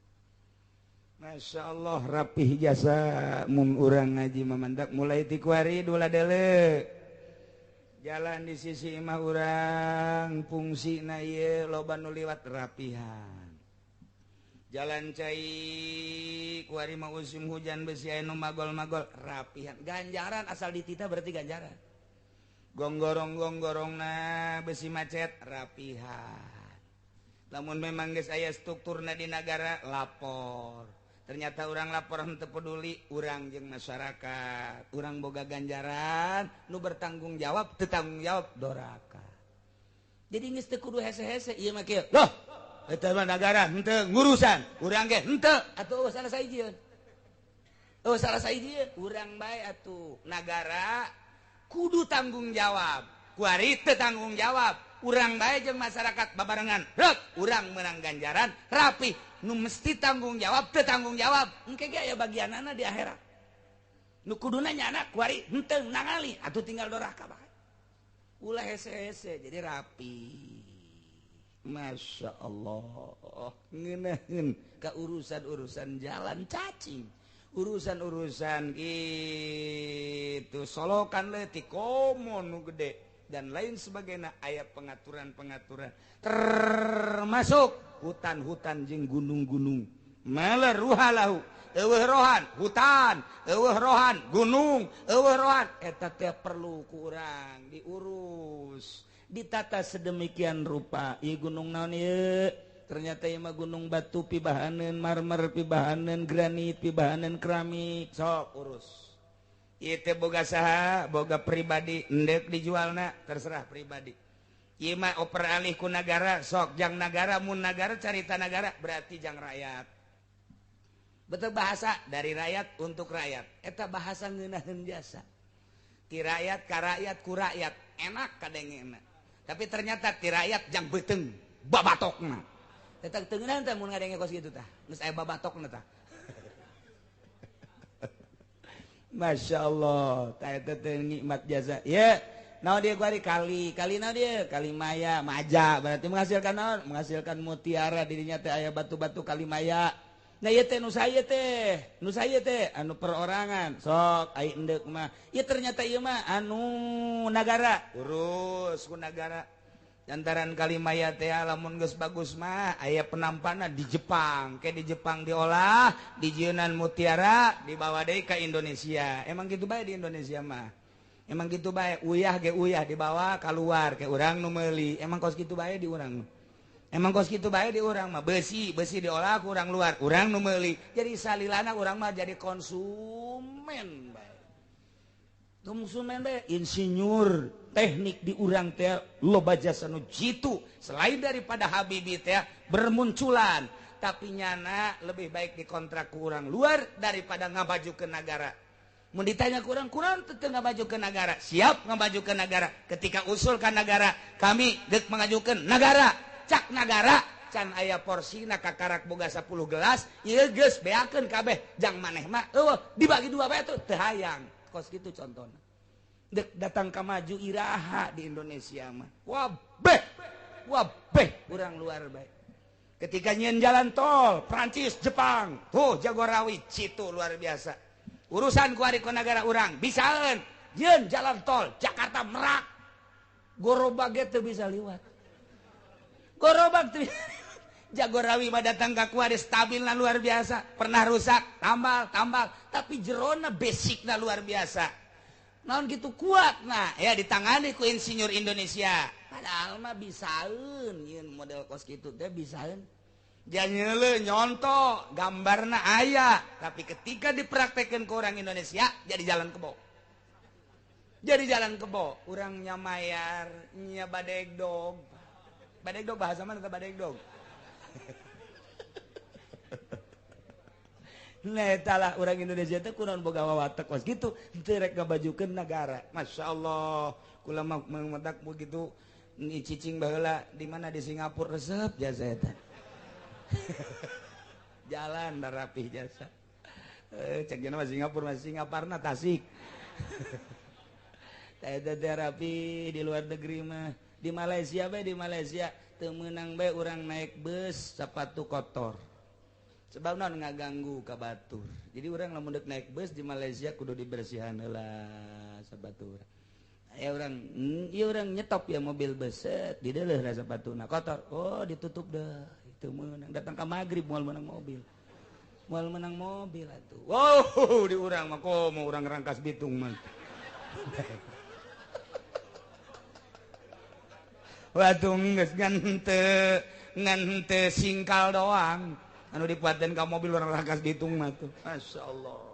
Masya Allah rapih jasa mun urang ngaji mamandak mulai ti kuari dula dele jalan di sisi imah urang fungsina ieu loba nu liwat rapihan jalan cai kuari mah musim hujan besi aya nu magol-magol rapihan ganjaran asal ditita berarti ganjaran gonggorong-gonggorongna besi macet rapihan lamun memang geus aya strukturna di nagara lapor. Ternyata orang lapor henteu peduli, urang jeung masyarakat, urang boga ganjaran, nu bertanggung jawab, teu tanggung jawab doraka. Jadi geus teu kudu hese-hese ieu mah kieu. Loh, eta mah nagara henteu ngurusan, urang ge henteu atuh salah sahijieun. Oh salah sahijieun, urang bae atuh. Nagara kudu tanggung jawab, kuari teu tanggung jawab. Urang bae jeung masyarakat babarengan. Rek, urang menang ganjaran, rapi. Nu mesti tanggung jawab, teu tanggung jawab. Engke ge aya bagianana di akhirat. Nu kuduna nyana kuari henteu nangali atuh tinggal doraka bae. Ulah hese-hese jadi rapi. Masya Allah, ngeunaheun ka urusan-urusan jalan cacing. Urusan-urusan kitu solokan leutik komo nu gede dan lain sebagainya aya pengaturan-pengaturan termasuk hutan-hutan jeung gunung-gunung mala ruhalahu eueuh rohan hutan eueuh rohan gunung eueuh rohan eta teh perlu ku urang diurus ditata sedemikian rupa. Ieu gunung naon ieu? Ternyata ieu mah gunung batu pibahaneun marmer pibahaneun granit pibahaneun keramik sok urus. Ieu teh boga saha boga pribadi endek dijualna terserah pribadi. Ieu mah oper alih ku nagara sok jang nagara mun nagara carita nagara berarti jang rakyat. Betul bahasa dari rakyat untuk rakyat. Eta bahasa ngeunaheun jasa. Ti rakyat ka rakyat ku rakyat enak kadengena. Tapi ternyata ti rakyat jang beuteung babatokna. Eta teu ngeunaheun teh mun ngadenge kos kitu tah. Geus aya babatokna tah. Masya Allah, tah eta teh nikmat jasa. Ye, naon dia kuari kali, kali naon dia? Kalimaya, maja, berarti menghasilkan naon? Menghasilkan mutiara dirinya teh aya batu-batu kalimaya. Nah ieu teh nu saya teh, anu perorangan. Sok ai endek mah. Ieu ternyata ieu mah anu nagara, urus ku nagara. Lantaran kalimaya teh lamun geus bagus mah aya penampana di Jepang, ke di Jepang diolah, dijieunnan mutiara dibawa deui ka Indonesia. Emang kitu bae di Indonesia mah. Emang gitu bae, uyah ge uyah dibawa keluar ke urang nu meuli. Emang kos kitu bae di urang. Emang kos kitu bae di urang mah besi, besi diolah ku urang luar, urang nu meuli. Jadi salilana urang mah jadi konsumen bae. Konsumen bae, insinyur teknik di urang teh loba jasa nu jitu selain daripada Habibie teh bermunculan, tapi nyana lebih baik dikontrak ku urang luar daripada ngabaju ke negara. Mun ditanya kurang-kurang teu ngabaju ke negara, siap ngabaju ke negara. Ketika usul ka negara, kami deuk mengajukeun negara, cak negara can aya porsina kakarak boga 10 gelas, ieu geus beakeun kabeh jang maneh mah eueuh dibagi dua bae tuh teu hayang. Kos kitu contona. Deuk datang ka maju iraha di Indonesia mah. Wabeh, wabeh urang luar bae. Ketika nyieun jalan tol Prancis, Jepang, tuh Jagorawi citu luar biasa. Urusan kuari ku negara urang bisaeun yeun jalan tol Jakarta Merak gorobag ge teu bisa liwat gorobag teu. Jagorawi mah datang ka kuari stabilna luar biasa, pernah rusak tambal tambal tapi jerona basicna luar biasa, naon gitu kuat. Nah ya ditangani ku insinyur Indonesia, padahal mah bisaeun yeun model kos kitu teh bisaeun. Jangan nyonto gambarna aya, tapi ketika dipraktekkan ke orang Indonesia jadi jalan kebo. Jadi jalan kebo, urangnya mayar, nya badegdog. Badegdog bahasa mana teh badegdog? Nah eta lah orang Indonesia teh kunaon boga wawatek kos kitu, teu rek ngabajukeun nagara. Masya Allah, kula mah mentak begitu cicing baheula di mana di Singapura resep jasa eta. Jalan dah rapih jasa. Cek jana mah Singapura masih Singaparna Tasik. Eta teh rapi di luar negeri mah. Di Malaysia bae, di Malaysia teu meunang bae urang naik bus sepatu kotor. Sebab naon ngaganggu ka batur. Jadi urang lamun deuk naik bus di Malaysia kudu dibersihan heula sabatur. Aya urang, ieu urang nyetop ya mobil bus, di deuleuh sapatuna kotor. Oh, ditutup deh. Itu menang datang ke maghrib moal menang mobil, moal menang mobil atuh. Wow, di urang mah komo urang Rangkas Bitung mah. Waduh geus ngan teu singkal doang anu dipuateun ka mobil urang Rangkas Bitung mah tuh. Masyaallah.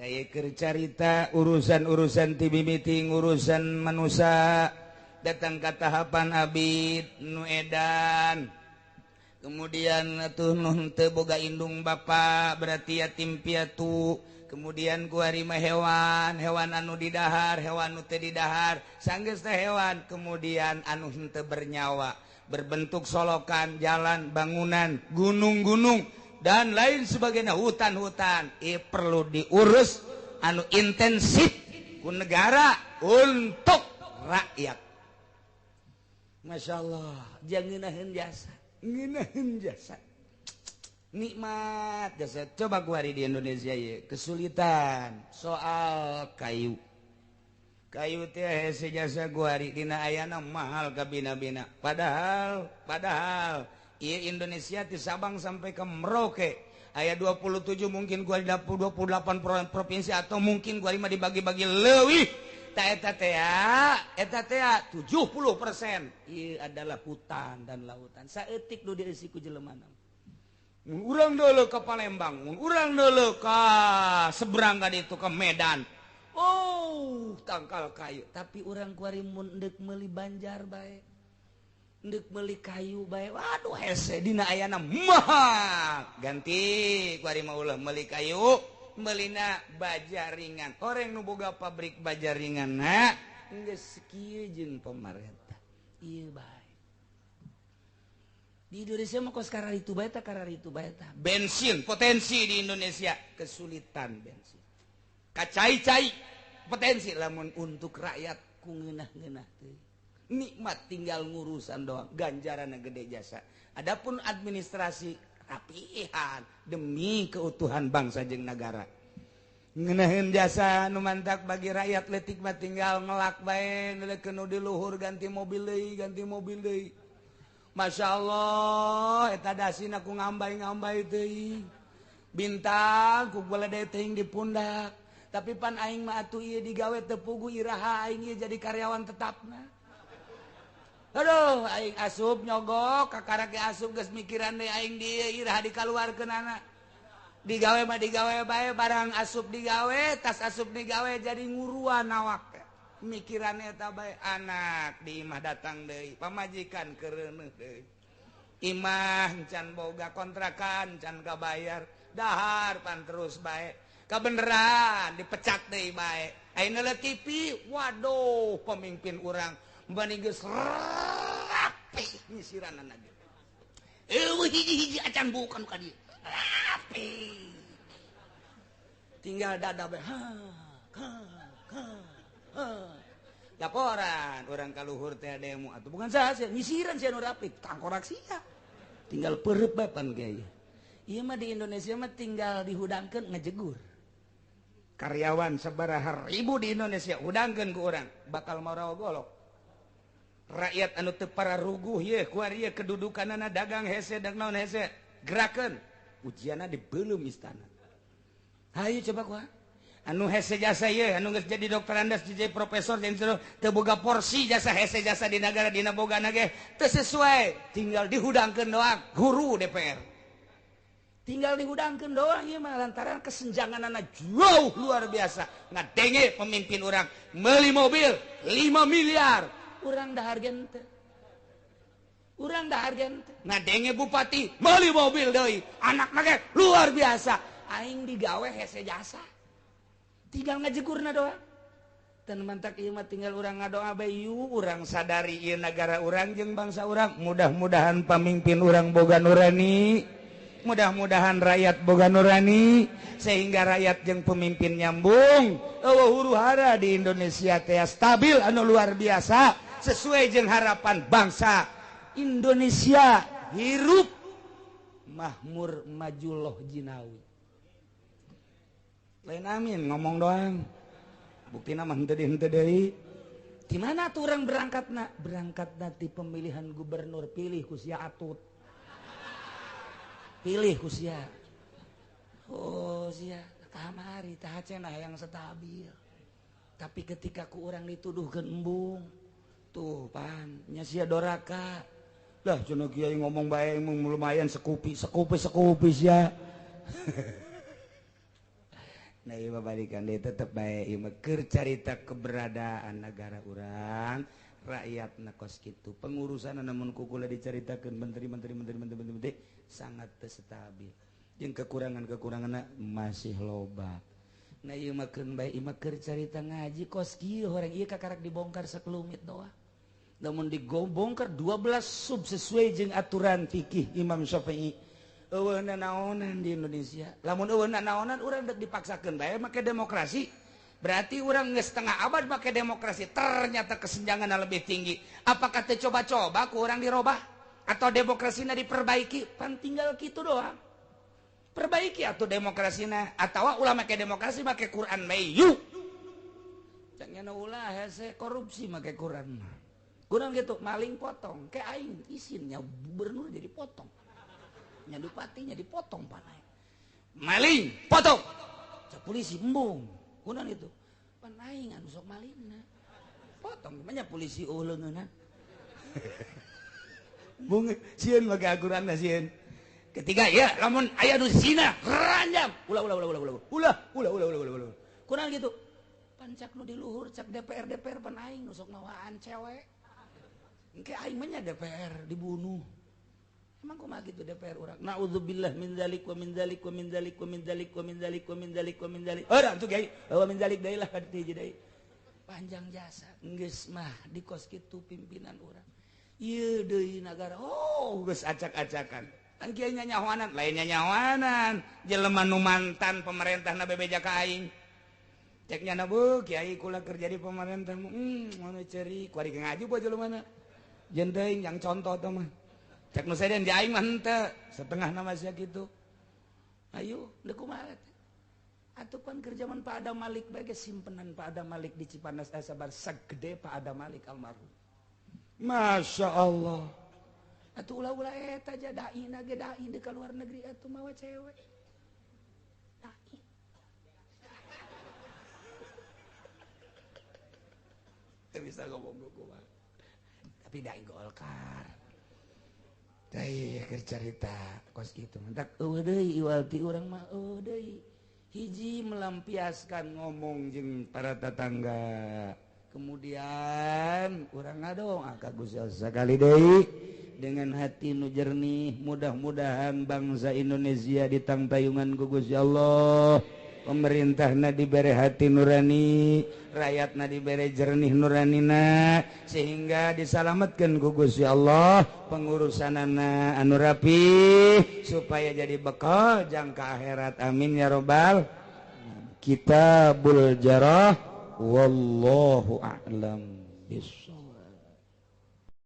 Teh keur carita urusan-urusan ti mimiti urusan manusia datang ke tahapan abid nu edan, kemudian atuh nu henteu boga indung bapa berarti yatim piatu, kemudian kuari mah hewan, hewan anu didahar, hewan nu teu didahar, sanggeus teh hewan, kemudian anu henteu bernyawa berbentuk solokan, jalan, bangunan, gunung-gunung dan lain sebagainya, hutan-hutan, perlu diurus anu intensif ku negara untuk rakyat. Masya Allah, jangan ngeunaheun jasa, ngeunaheun jasa, nikmat jasa. Coba kuari di Indonesia ye, kesulitan soal kayu. Kayu teh hese jasa kuari dina ayana mahal kabina-bina. Padahal, padahal ieu Indonesia ti Sabang sampai ke Merauke aya 27 mungkin kuari 28 provinsi atau mungkin kuari mah dibagi-bagi leuwih. Eta teh eta teh 70% ieu adalah hutan dan lautan. Saeutik nu dieusi ku jelema. Mun urang deuleu ka Palembang, mun urang deuleu ka seberang ka ditu ka Medan. Oh, tangkal kayu. Tapi urang kuari mun deuk meuli banjar bae. Deuk meuli kayu bae. Waduh hese dina ayana mahal. Ganti kuari mah ulah meuli kayu. Melina baja ringan. Orang nu boga pabrik baja ringan na geus kieu jeung pamarentah. Ieu bae. Di Indonesia mah kos kararitu bae tah, kararitu bae tah. Bensin potensi di Indonesia kesulitan bensin. Kacai-cai potensi lamun untuk rakyat ku ngeunah-ngeunah teh. Nikmat tinggal ngurusan doang, ganjaranna gede jasa. Adapun administrasi rapihan demi keutuhan bangsa jeung nagara. Ngeunaheun jasa nu mantak bagi rakyat leutik mah tinggal ngelak bae neulekeun nu di luhur ganti mobil deui, ganti mobil deui. Masya Allah, eta dasina ku ngambay-ngambay teuing. Bintang ku gulede teuing di pundak. Tapi pan aing mah atuh ieu digawe teu puguh iraha aing ieu jadi karyawan tetapna. Aduh, aing asup nyogok, kakarake asup geus mikiran deui aing di iraha dikaluarkeunana. Digawe mah digawe bae, barang asup digawe, tas asup digawe jadi nguruan awak. Mikiran eta bae, anak di imah datang deui, pamajikan keureuneuh deui. Imah can boga kontrakan, can kabayar, dahar pan terus bae. Kabeneran dipecat deui bae. Ayeuna le TV, waduh pemimpin urang bani geus rapi nyisiranana ge. Eueuh hiji-hiji acan bukan ka dieu. Rapi. Tinggal dada bae. Ha ha ha. Laporan orang kaluhur teh demo atuh bukan saha sia nyisiran sia nu rapi tangkorak sia. Tinggal perep bae pan kiai. Ieu mah di Indonesia mah tinggal dihudangkeun ngejegur. Karyawan sabaraha ribu di Indonesia hudangkeun ku urang bakal marawa golok. Rakyat anu teu pararuguh ye kuari ye kedudukanana dagang hese dag naon hese gerakeun ujianna dibelum istana. Hayu coba kuah anu hese jasa ye anu geus jadi doktorandas jadi profesor jadi teu boga porsi jasa hese jasa di nagara dina bogana ge teu sesuai tinggal dihudangkeun doang guru DPR tinggal dihudangkeun doang ieu mah lantaran kesenjanganana jauh luar biasa ngadenge pemimpin urang meuli mobil 5 miliar urang dahar gente urang dahar gente ngadenge bupati meuli mobil deui anakna ge luar biasa aing digawe hese jasa tinggal ngajegurna doang dan mantak ieu mah tinggal urang ngadoa bae yuk urang sadari ieu nagara urang jeung bangsa urang mudah-mudahan pamimpin urang boga nurani mudah-mudahan rakyat boga nurani sehingga rakyat jeung pemimpin nyambung eueuh huru hara di Indonesia teh stabil anu luar biasa sesuai jeung harapan bangsa Indonesia hirup mahmur majuloh jinawi. Lain amin ngomong doang buktina mah henteu deui. Di mana tuh orang berangkatna? Berangkatna di pemilihan gubernur pilih ku sia atut. Pilih ku sia. Oh sia kamari tah cenah yang stabil. Tapi ketika ku urang dituduhkeun embung, tuh pan nya sia doraka. Lah cenah kiai ngomong bae lumayan sekupi sekupi sekupi sia. Nah ieu mah balikan deui tetep bae ieu mah keur carita keberadaan negara urang, rakyatna kos kitu. Pengurusan namun ku kula dicaritakeun menteri-menteri menteri-menteri menteri sangat teu stabil. Jeung kekurangan-kekuranganna masih loba. Nah ieu mah keun bae ieu mah keur carita ngaji kos kieu horeng ieu kakarak dibongkar sakelumit doang. Namun digobongkar 12 sub sesuai jeung aturan fikih Imam Syafi'i. Eueuh nanaonan di Indonesia. Lamun eueuh nanaonan urang dek dipaksakeun bae make demokrasi. Berarti urang geus setengah abad make demokrasi, ternyata kesenjanganna lebih tinggi. Apakah teu coba-coba ku urang dirobah atau demokrasina diperbaiki? Pan tinggal kitu doang. Perbaiki atuh demokrasina atawa ulah make demokrasi make Quran bae yuk. Jangan ulah hese korupsi make Quran. Kurang gitu maling potong, kayak aing isinnya gubernur jadi potong. Nya bupatinya dipotong panai. Maling potong. Cak polisi embung. Kunaon itu? Pan aing anu sok malingna. Potong banyak polisi eueuh leungeunna. Bung sieun make aturanna sieun. Ketiga ya lamun aya nu zina ranjam. Ulah ulah ulah ulah ulah. Ulah ulah ulah ulah ulah. Kunaon gitu? Pan cak nu di luhur cak DPR DPR pan aing nu sok mawaan cewek. Engke aing mah nya DPR dibunuh. Emang kumaha gitu DPR urang? Nauzubillah min dzalik wa min dzalik wa min dzalik wa min dzalik wa min dzalik wa min dzalik wa min dzalik. Ora tuh kiai, wa min dzalik deui lah ka ditu hiji deui. Panjang jasa geus mah di kos kitu pimpinan urang. Ieu deui nagara oh geus acak-acakan. Kan kiai nyanyahoanan, lain nyanyahoanan. Jelema nu mantan pemerintahna bebeja ka aing. Cek nyana bu, kiai kula kerja di pemerintah. Mana ceri, kuari ngaji buat jelema. Jeung teuing yang contoh teh mah. Cek nu sejen di aing mah henteu, setengah nama sia kitu. Ayo, deuk kumaha teh? Atuh pan keur jaman Pak Adam Malik bae ge simpenan Pak Adam Malik di Cipanas sabar sagede Pak Adam Malik almarhum. Masya Allah. Atuh ulah-ulah eta aja dai na ge dai di ka luar negeri atuh mawa cewek. Teu bisa ngomong kumaha. Tapi da Golkar. Tah, keur carita kos kitu. Mentak eueuh deui iwal ti urang mah, eueuh deui. Hiji melampiaskan ngomong jeung para tetangga. Kemudian urang ngadoa ka Gusti Allah sakali deui dengan hati nu jernih, mudah-mudahan bangsa Indonesia ditangtayungan ku Gusti Allah, pemerintahna dibere hati nurani, rakyatna dibere jernih nuranina, sehingga disalamatkan ku Gusti Allah pengurusanana anu rapi supaya jadi bekal jangka akhirat. Amin ya robbal. Kitabul Jarah, wallahu a'lam bissawab.